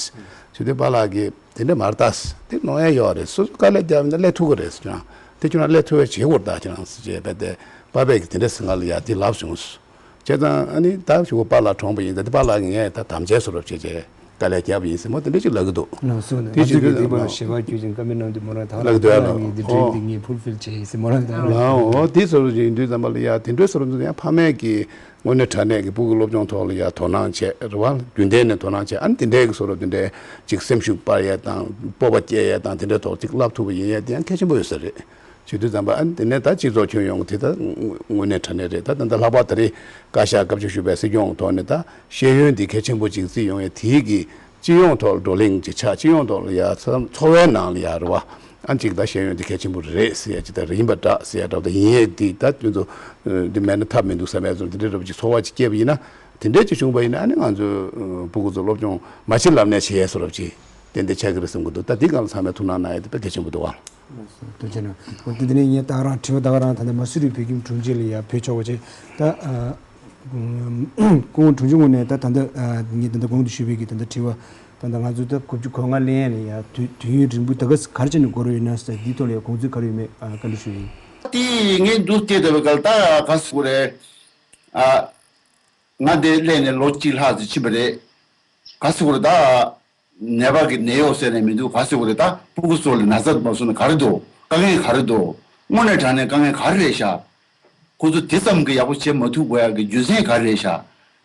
བྱེད་དུས་པཱ་ལགས་ཀྱིས་དེ་འདྲ་མ་རེད་ད། དེ་ལོང་ཡ་ཡོད་རེད། སོ་སོ་དཀའ་ལས་བརྒྱབ་ན་སླེབས་ཐུབ་ཀྱི་རེད་ཟེར། ཁྱོད་རང་དེ་ཁྱོད་རང་སླེབས་ཐུབ་པ་བྱེད་དགོས་རེད་ད། ཁྱོད་རང་ཟེར་ཅེས་པས་དེ་པཱ་ལགས་ཀྱིས་དེ་འདྲ་ཟེར་ང་ལ་ཡ་དེ་ལབ་བྱུང་། བྱས་ཙང་ཨ་ནི་ད་ཞུ་བ་པཱ་ལགས་གྲོངས་པ་ཡིན། ད་དེ་པཱ་ལགས་ཀྱིས་ངས་ད་དམ་བཅའ་བཟོ་འདྲ་བྱས་བྱས་དཀའ་ལས་བརྒྱབ་པ་ཡིན་ཟེར་མོ་དེ་འདྲ་ཅིག་ལབ་ཀྱི་འདུག་ལགས་སོ། ནས་དེ་ང་བྱེད་ཚོས་དུས་ཀྱི་དེ་ད་བར་ཞལ་བ་བརྒྱུད་ཅིང་བཀའ་མོལ་གནང་དུས་མོ་རང་ད་ལབ་ཀྱི་འདུག་ཨ་ལགས་ཀྱིས་དེ་ཨོ་ཌི་རིམ་དེ་ངས་ཕུལ་ཕིལ་བྱས་ཡིན་ཟེར་མོ་རང་ད་ལབ། ལགས་འོ་དེ་བཟོ་འདྲ་ཅིག་ཡིན་དུས་ཙམ་པ་ལ་ཡ་དེ་འདྲའི་བཟོ་འདྲ་ཡང་ཕ་མས་ཀྱིས་དངོས་གནས་དྲང་གནས་ཀྱི་སྤུ་གུ་སློབ་སྦྱོང་ཐོག་ལ་ཡ་དོ་སྣང་བྱས་རེད་བ། རྒྱུན་ལྡན་ནས་དོ་སྣང་བྱས། ཨ་ནི་དེ་འདྲའི་གི་བཟོ་འདྲ་དེ་འདྲའི་ཅིག་སེམས་ཤུགས་སྤར་ཡས་དང་སྤོབས་པ་སྐྱེ་ཡས་དང་དེ་འདྲའི་ཐོག་ཅིག་བསླབ་ཐུབ་པ་ཡིན་ཡས་དེ་ཡང་གལ་ཆེན་པོ་ཡོད་ས་རེད། བྱེད་དུས་ཙམ་པ་ཨ་ནི་དེ་ནས་ད་སྤྱི་ཚོགས་ཁྱོན་ཡོངས་དེ་ད་དངོས་གནས་དྲང་གནས་རེད། ད་ད་ལྟ་ལྷག་པར་ད་རེས་བཀའ་ཤག་སྐབས་བཅུ་བཞི་པའི་སྲིད་སྐྱོང་ཐོག་ནས་ད་ཤེས་ཡོན་དེ་གལ་ཆེན་པོ་ཅིག་བརྩིས་ཡོང་ཡས་དེའི་གི་སྤྱི་ཡོངས་ཐོག་ལ་བགྲོ་གླེང་ཅིག་ཆགས། སྤྱི་ཡོངས་ཐོག་ལ་ཡ་ཚ་འཚོ་བའི་ནང་ལ་ཡ་རེད་བ། ཨ་ཅིག་ད་ཤེས་ཡོན་དེ་གལ་ཆེན་པོ་རེད་ཟེར་ཡ་ཅིག་ད་རེད། ཡིན་པ་འདྲ་ཟེར་ཡ་འདྲ་བ། ད་ཡིན་ཡས་དེ་ད་དེ་ཚོ་འདི་མེད་ན་ཐབས་མི་འདུག་བསམ་ཡ་ཚོ་འདི་འདྲའི་རབ་ཅིག་ཚོར་བ་ཅིག་སྐྱེས་པ་ཡིན་ན། དེ་འདྲའི་ཅིག་བྱུང་བ་ཡིན་ན་ཨ་ནི་ང་ཚོའི་སྤུ་གུ་ཚོ་སློབ་སྦྱོང་མ་བྱེད་ལབ་ནས་བྱེད་ཡས་བཟོ་འདྲ་ཅིག་ཏན་ཏན་ཆགས་ཀྱི་རེད་བསམ་གྱི་འདུག་ད་འདི་སྒང་ལ་ཚང་མས་ཐུགས་སྣང་གནང་ཡས་དེ་དཔེ་གལ་ཆེན་པོ་འདུག་ཨ། ཐུགས་རྗེ་གནང་། འོ་དེ་འདི་ནས་ངས་ད་ག་རང་དྲི་བ་ད་ག་རང་ད་ལྟ་མ་སུ་རི་བོད་ཁྱིམ་དྲུང་ཆེ་ལ་ཡ་ཕེབས་ཆོག་པ་བྱས། ད་ཨ་སྐུ་ངོ་དྲུང་ཆེ་ངོས་ནས་ད་ད་ལྟ་ཨ་ངས་ད་ལྟ་གོང་དུ་ཞུས་པའི་གི་ད་ལྟ་དྲི་བ་ད་ལྟ་ང་ཚོ་ད་དགུ་བཅུ་གོ་ལྔ་ལེན་ཡས་ལ་ཡ་དུས་དུས་ཡུན་རིང་པོ་ད་ག་ག་རེ་བྱས་ནས་འགོར་ཡོད་ན་ཟེར་འདིའི་ཐོག་ལ་ཡ་དགོངས་ཚུལ་ག་རེ་ཡོད་མེད་ཨ་བཀའ་འདྲི་ཞུ་ཡིན། དེ་ངས་འདུག་སྟེ་ད་བའི་སྐབས་ད་ག་ཟེར་དགོས་རེད། ཨ་ང་འདིར་སླེབས་ནས་ལོ་གཅིག་ལྷག་ཙམ་ཕྱིན་པ་རེད། ག་ཟེར་དགོས་རེད་ད། ནད་པ་གི་ནད་གཡོག་ཟེར་ནས་མི་འདུག་ག་ཟེར་དགོས་རེད་ད། སྤུ་གུ་ཚོ་ལ་ན་ཚ་མ་སོང་ན་ག་རེ་འདུག་དཀའ་ངལ་ག་རེ་འདུག་དངོས་གནས་དྲང་གནས་དཀའ་ངལ་ག་རེ་རེད་ཤག་ཁོ་ཚོ་དེ་ཙམ་གྱི་ཡག་པོ་བྱེད་མ་ཐུབ་དགོས་ཡག་གི་རྒྱུ་མཚན་ག་རེ་རེད་ཤག་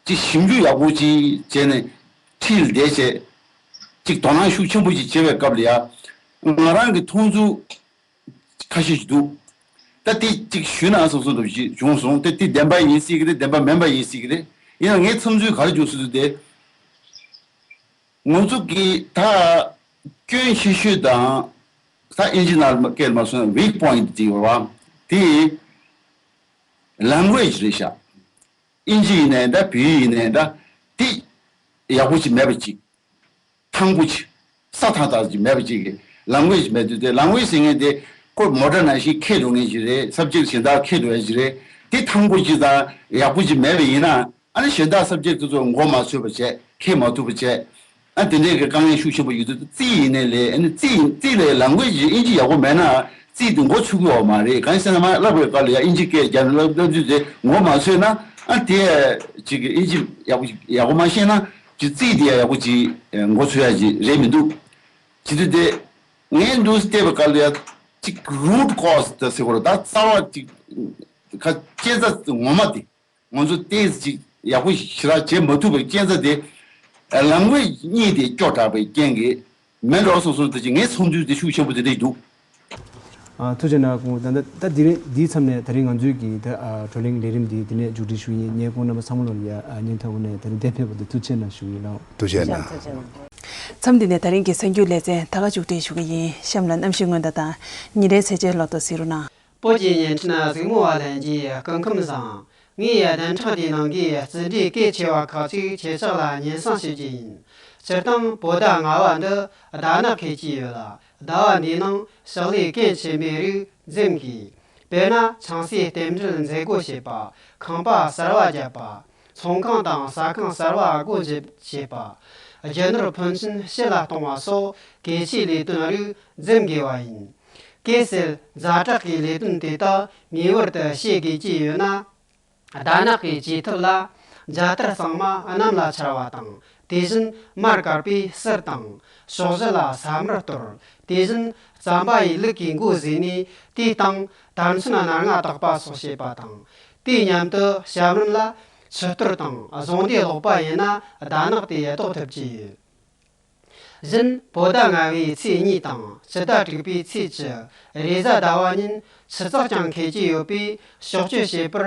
ཅིག་ཞིབ་འཇུག་ཡག་པོ་ཅིག་བྱས་ནས་འཁྲིས་ལ་བསྡད་བྱས། ཅིག་དོ་སྣང་ཤུགས་ཆེན་པོ་ཅིག་བྱེད་པའི་སྐབས་ལ་ཡ། ང་རང་གི་མཐོང་ཚུལ་ཁ་ཤས་ཤིག་འདུག་ད་དེ་གཅིག་ཞུས་ན་བསམ་བསམ་འདྲ་ཞིག་བྱུང་སོང་། དེ་དེ་བདེན་པ་ཡིན་སྲིད་ཀྱི་རེད། བདེན་པ་མིན་པ་ཡིན་སྲིད་ཀྱི་རེད། ཡིན་ན་ངའི་བསམ་ཚུལ་ག་རེ་བྱུང་སྲིད་དུ་དེ། ང་ཚོ་གི་ད་སྐྱོན་ཆེ་ཤོས་དང་ད་ཨིན་ཇི་ནང་སྐད་མ་སོང་ན་weak point དེ་ཡོད་པ་དེ་language རེད་ཤག་ཨིན་ཇི་ཡིན་ནའི་འདྲ། བོད་ཡིག་ཡིན་ནའི་འདྲ། དེ་ཡག་པོ་ཅིག་མེད་པ་ཅིག་ཐང་པོ་ཅིག་ས་ཐང་ཐང་ཅིག་མེད་པ་ཅིག་གི་language མེད་དུས་དེ་language ཟེར་མཁན་དེ་ཁོ་མོ་ཊ་ནང་བཞིན་འཁྱེར་འགྲོ་མཁན་ཅིག་རེད། subject གཞན་དག་འཁྱེར་འགྲོ་ཡ་ཅིག་རེད། དེ་ཐང་པོ་ཅིག་དང་ཡག་པོ་ཅིག་མེད་པ་ཡིན་ན། ཨ་ནི་གཞན་དག་subject དེ་ཚོ་མགོ་མ་ཚོས་པ་བྱས། འཁྱེར་མ་ཐུབ་པ་བྱས། ཨ་དེ་འདྲའི་གི་དཀའ་ངལ་ཤུགས་ཆེན་པོ་ཡོད་དུས་རྩིས་ཡིན་ནའི་ལས། ཨ་ནི་རྩིས་རྩིས་ལས་language ཨིན་ཇི་ཡག་པོ་མེད་ན་རྩིས་དེ་མགོ་ཚོས་ཀྱི་ཡོད་མ་རེད། གང་ཡིན་ཟེར་ན་མར་བསླབ་པའི་སྐབས་ལ་ཡང་ཨིན་ཇི་སྐད་རྒྱབ་ནས་བསླབ་བསླབ་དུས་དེ་མགོ་མ་ཚོས་ན། ཨ་དེ་ཅིག་གི་ཨིན་ཇི་ཡག་པོ་ཡག་པོ་མ་ཤེས་ན་ཅིག་རྩིས་དེ་ཡང་ཡག་པོ་ཅིག་མགོ་ཚོས་ཡ་ཅིག་རེད་མི་འདུག་བྱེད་དུས་དེ་ངས་འདུག་བལྟས་པའི་སྐབས་ལ་ཡང་ཅིག་root cause དེ་ཟེར་དགོས་རེད་ད། རྩ་བ་ཅིག་ཁ་རྐྱེན་རྩ་ངོ་མ་དེ། ང་ཚོ་ཏོག་ཙམ་ཅིག་ཡག་པོ་ཞེ་དྲག་བྱེད་མ་ཐུབ་པའི་རྐྱེན་རྩ་དེ། ལམ་ངོས་གཉིས་དེ་སྐྱོ་དྲགས་པའི་རྐྱེན་གྱིས་མེད་འགྲོ་སོང་སོང་དེ་ཅིག་ངའི་བསམ་ཚུལ་དེ་ཤུགས་ཆེན་པོ་དེ་འདྲ་ཞིག་འདུག་ཨ། ཐུགས་རྗེ་གནང་སྐུ་ངོ། ད་ལྟ་ད་འདི་རེད། འདིའི་མཚམས་ནས་ད་རིང་ང་ཚོའི་གི་ད་ཨ་བགྲོ་གླེང་ལས་རིམ་འདི་འདི་ནས་མཇུག་སྒྲིལ་ཞུ་ཡིན། ངས་སྐུ་ངོ་རྣམ་པ་ཚང་མ་ལོར་ཡ་ཨ་སྙན་ཐོ་ངོས་ནས་ད་རིང་འདིར་ཕེབས་པ་དེ་ཐུགས་རྗེ་གནང་ཞུ་ཡིན་ལགས། ཐུགས་རྗེ་གནང་། མཚམས་འདི་ནས་ད་རིང་གི་གསར་འགྱུར་ལེ་ཚན་ད་ག་མཇུག་སྒྲིལ་ཞུ་གི་ཡིན། གཤམ་ལ་གནམ་གཤིས་སྔོན་བརྡ་དང་ཉིན་རེའི་ཚེས་ཆའི་ལོ་ཐོ་གཟིགས་རོགས་གནང་། བོད་ཀྱི་བརྙན་འཕྲིན་གཟིགས་མོ་བ་ལྷན་རྒྱས་སྐུ་ཁམས་བཟང་། ངས་བདུན་ཕྲག་འདིའི་ནང་གི་རྩིས་འབྲས་གལ་ཆེ་བ་ཁག་ཅིག་ཁྱེད་ཅག་ལ་སྙན་སེང་ཞུ་རྒྱུ་ཡིན། སྤྱིར་བཏང་བོད་ཟླ་ལྔ་པ་འདི་ཟླ་ནག་ཁེལ་གྱི་ཡོད་ལ། ཟླ་བ་འདིའི་ནང་ཕྱག་ལས་གལ་ཆེ་མའི་རིགས་འཛེམ་དགོས། དཔེར་ན་ཆང་སའི་རྟེན་འབྲེལ་མཛད་སྒོ་བྱེད་པ། ཁང་པ་གསར་བ་བརྒྱབ་པ། ཚོང་ཁང་དང་ཟ་ཁང་གསར་པ་སྒོ་འབྱེད་བྱེད་པ། རྒྱུ་ནོར་ཕོན་ཆེན་ཕྱི་ལ་གཏོང་བ་སོགས་གལ་ཆེའི་ལས་དོན་རིགས་འཛེམ་དགོས་པ་ཡིན། གལ་སྲིད་ཛ་དྲག་གི་ལས་དོན་དེ་དག་ངེས་པར་དུ་བྱེད་དགོས་ཀྱི་ཡོད་ན། ཟླ་ནག་གི་བྱེད་ཐབས་ལ་རྒྱལ་དར་གཙང་མ་གནམ་ལ་འཕྱར་བ་དང་། དེ་བཞིན་མར་དཀར་པོའི་གསེར་དང་ཕྱོགས་བཞི་ལ་ས་དམར་གཏོར། དེ་བཞིན་རྩམ་པ་ཡི་ལུག་གི་མགོ་བཟོས་ནས་དེའི་སྟེང་དར་ཚོན་སྣ་ལྔ་བཏགས་པ་སོགས་བྱེད་པ་དང་། དེའི་མཉམ་དུ་ཞབས་རིམ་ལ་ཆུ་གཏོར་དང་གཟུངས་འདས་ཀློག་པ་ཡིན་ན་ཟླ་ནག་དེ་ཟློག་ཐུབ་ཀྱི་ཡོད། བཞིན་བོད་ཟླ་ལྔ་པའི་ཚེས་གཉིས་དང་སྤྱི་ཟླ་དྲུག་པའི་ཚེས་བཅུ། རེས་གཟའ་ཟླ་བ་ཉིན་ཆུ་ཚགས་ཀྱང་འཁེལ་གྱི་ཡོད་པས་གཤོག་གཅོད་བྱེད་པར་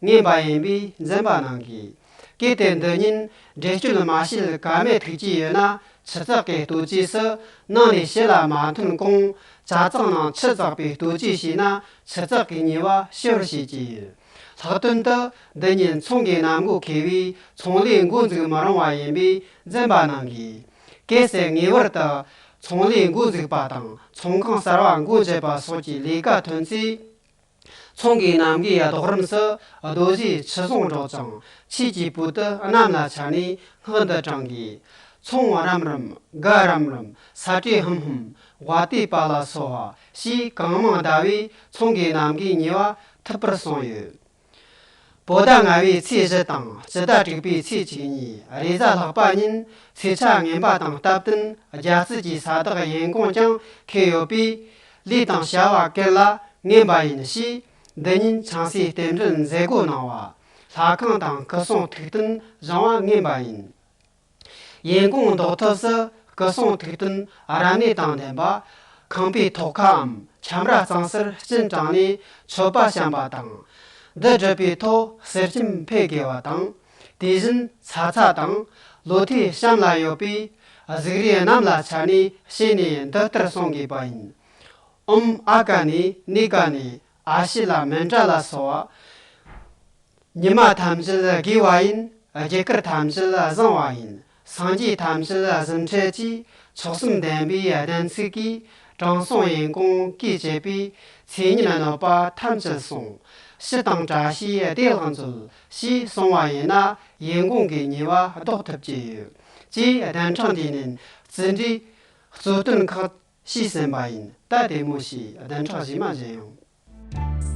ངན་པ་ཡིན་པས་འཛེམ་པ་གནང་དགོས། གལ་ཏེ་འདི་ཉིན་འགྲེམས་སྤྱོད་མ་བྱས་ཀ་མེད་ཐུག་གྱི་ཡོད་ན། ཆུ་ཚགས་ཀྱི་ལྟོ་ཆས་སུ་ནང་ནས་ཕྱི་ལ་མ་ཐོན་གོང་ཇ་ཚགས་ནང་ཆུ་བཙགས་པའི་ལྟོ་ཆས་བྱས་ན་ཆུ་ཚགས་ཀྱི་ཉེས་པ་ཞི་བར་བྱེད་ཀྱི་ཡོད། ལྷག་དོན་དུ་འདི་ཉིན་ཚོང་གི་གནམ་སྒོ་ཁེལ་བས་ཚོང་ལས་འགོ་འཛུགས་མི་རུང་བ་ཡིན་པས་འཛེམ་པ་གནང་དགོས། གལ་སྲིད་ངེས་པར་དུ་ཚོང་ལས་འགོ་འཛུགས་པ་དང་ཚོང་ཁང་གསར་པ་སྒོ་འབྱེད་པ་སོགས་ཀྱི་ལས་ཀ་ཐོན་ཚེ། ཚོང་གི་གནམ་གའི་ལྡོག་རིམ་སུ་རྡོ་རྗེའི་ཆུ་བཟུང་འགྲོ་ཅིང་ཆོས་ཀྱི་སྤོས་དུ་གནམ་ལ་འཕྱར་ནས་སྔགས་འདི་བགྲང་དགོས། ཚོང་རམ་རིམ། དགའ་རམ་རིམ། ས་བྲེ་ཧམ་ཧམ། དབའ་ཏི་པ་ལ་སོགས་པ་ཞེས་གང་མང་བཟླས་པས་ཚོང་གི་གནམ་གའི་ཉེས་པ་ཐུབ་པར་གསུངས་ཡོད། བོད་ཟླ་ལྔ་པའི་ཚེས་བཞི་དང་སྤྱི་ཟླ་དྲུག་པའི་ཚེས་གཅིག་གཉིས་རེས་གཟའ་ལྷག་པ་ཉིན་ཚེས་ཆ་ངན་པ་དང་སྟབས་བསྟུན་རྒྱལ་རྩིས་ཀྱི་ས་བདག་ཡིན་གོང་ཀྱང་འཁེལ་ཡོད་པས། ལས་དང་བྱ་བ་ཀུན་ལ་ངན་པ་ཡིན་ཞེས་འདི་ཉིན་ཆང་སའི་རྟེན་འབྲེལ་མཛད་སྒོ་གནང་བ། ལྷ་ཁང་དང་སྐུ་གསུང་ཐུགས་རྟེན་བཞེངས་པ་ངན་པ་ཡིན། ཡིན་གོང་ལྡོག་ཐབས་སུ་སྐུ་གསུང་ཐུགས་རྟེན་རབ་གནས་དང་ལྡན་པ། ཁང་པའི་ཐོག་ཁའམ་ཁྱམས་ར་གཙང་སར་སྤྱན་དྲངས་ནས་མཆོད་པ་བཤམས་པ་དང་། འདི་སྒྲུབ་པའི་ཐོག་གསེར་སྐྱེམས་ཕུལ་དགོས་པ་དང་། དེ་བཞིན་ཚྭ་ཚྭ་དང་ལོ་ཐའི་གཤམ་ལ་ཡོད་པའི་གཟུགས་རིས་གནམ་ལ་འཕྱར་ནས་བྱས་ནས་འདི་ལྟར་གསུང་དགོས་པ་ཡིན། ཨོཾ་ཨ་ཀ་ནེ་ནི་ཀ་ནེ་ཨ་ཤི་ལ་མནྠ་ལ་སོགས་པ། ཉི་མ་ཐམས་ཅད་དགེ་བ་ཡིན། རྒྱུ་སྐར་ཐམས་ཅད་བཟང་བ་ཡིན། སངས་རྒྱས་ཐམས་ཅད་གཟིམས་ཁྲིད་ཀྱིས། མཆོག་གསུམ་ལྡན་པའི་གདན་ཚིགས་ཀྱིས། དྲང་སྲོང་ཡིན་གོང་གིས་བཅས་པའི། ཚེ་ཉིད་གནོད་པ་ཐམས་ཅད་སྲུངས། ཞི་དང་བཀྲ་ཤིས་བདེ་བླག་མཛོད། ཞེས་གསུངས་པ་ཡིན་ན་ཡིན་གོང་གི་ཉེས་པ་ཟློག་ཐུབ་ཀྱི་ཡོད། ཅེས་གདན་ཕྲེང་འདིའི་ནང་བརྩི་འབྲས་གཙོ་དོན་ཁག་ཅིག་གསན་པ་ཡིན། ད་དེ་མོ་ཞིག་གདན་ཕྲེང་རྗེས་མ་གཞན་ཡང་།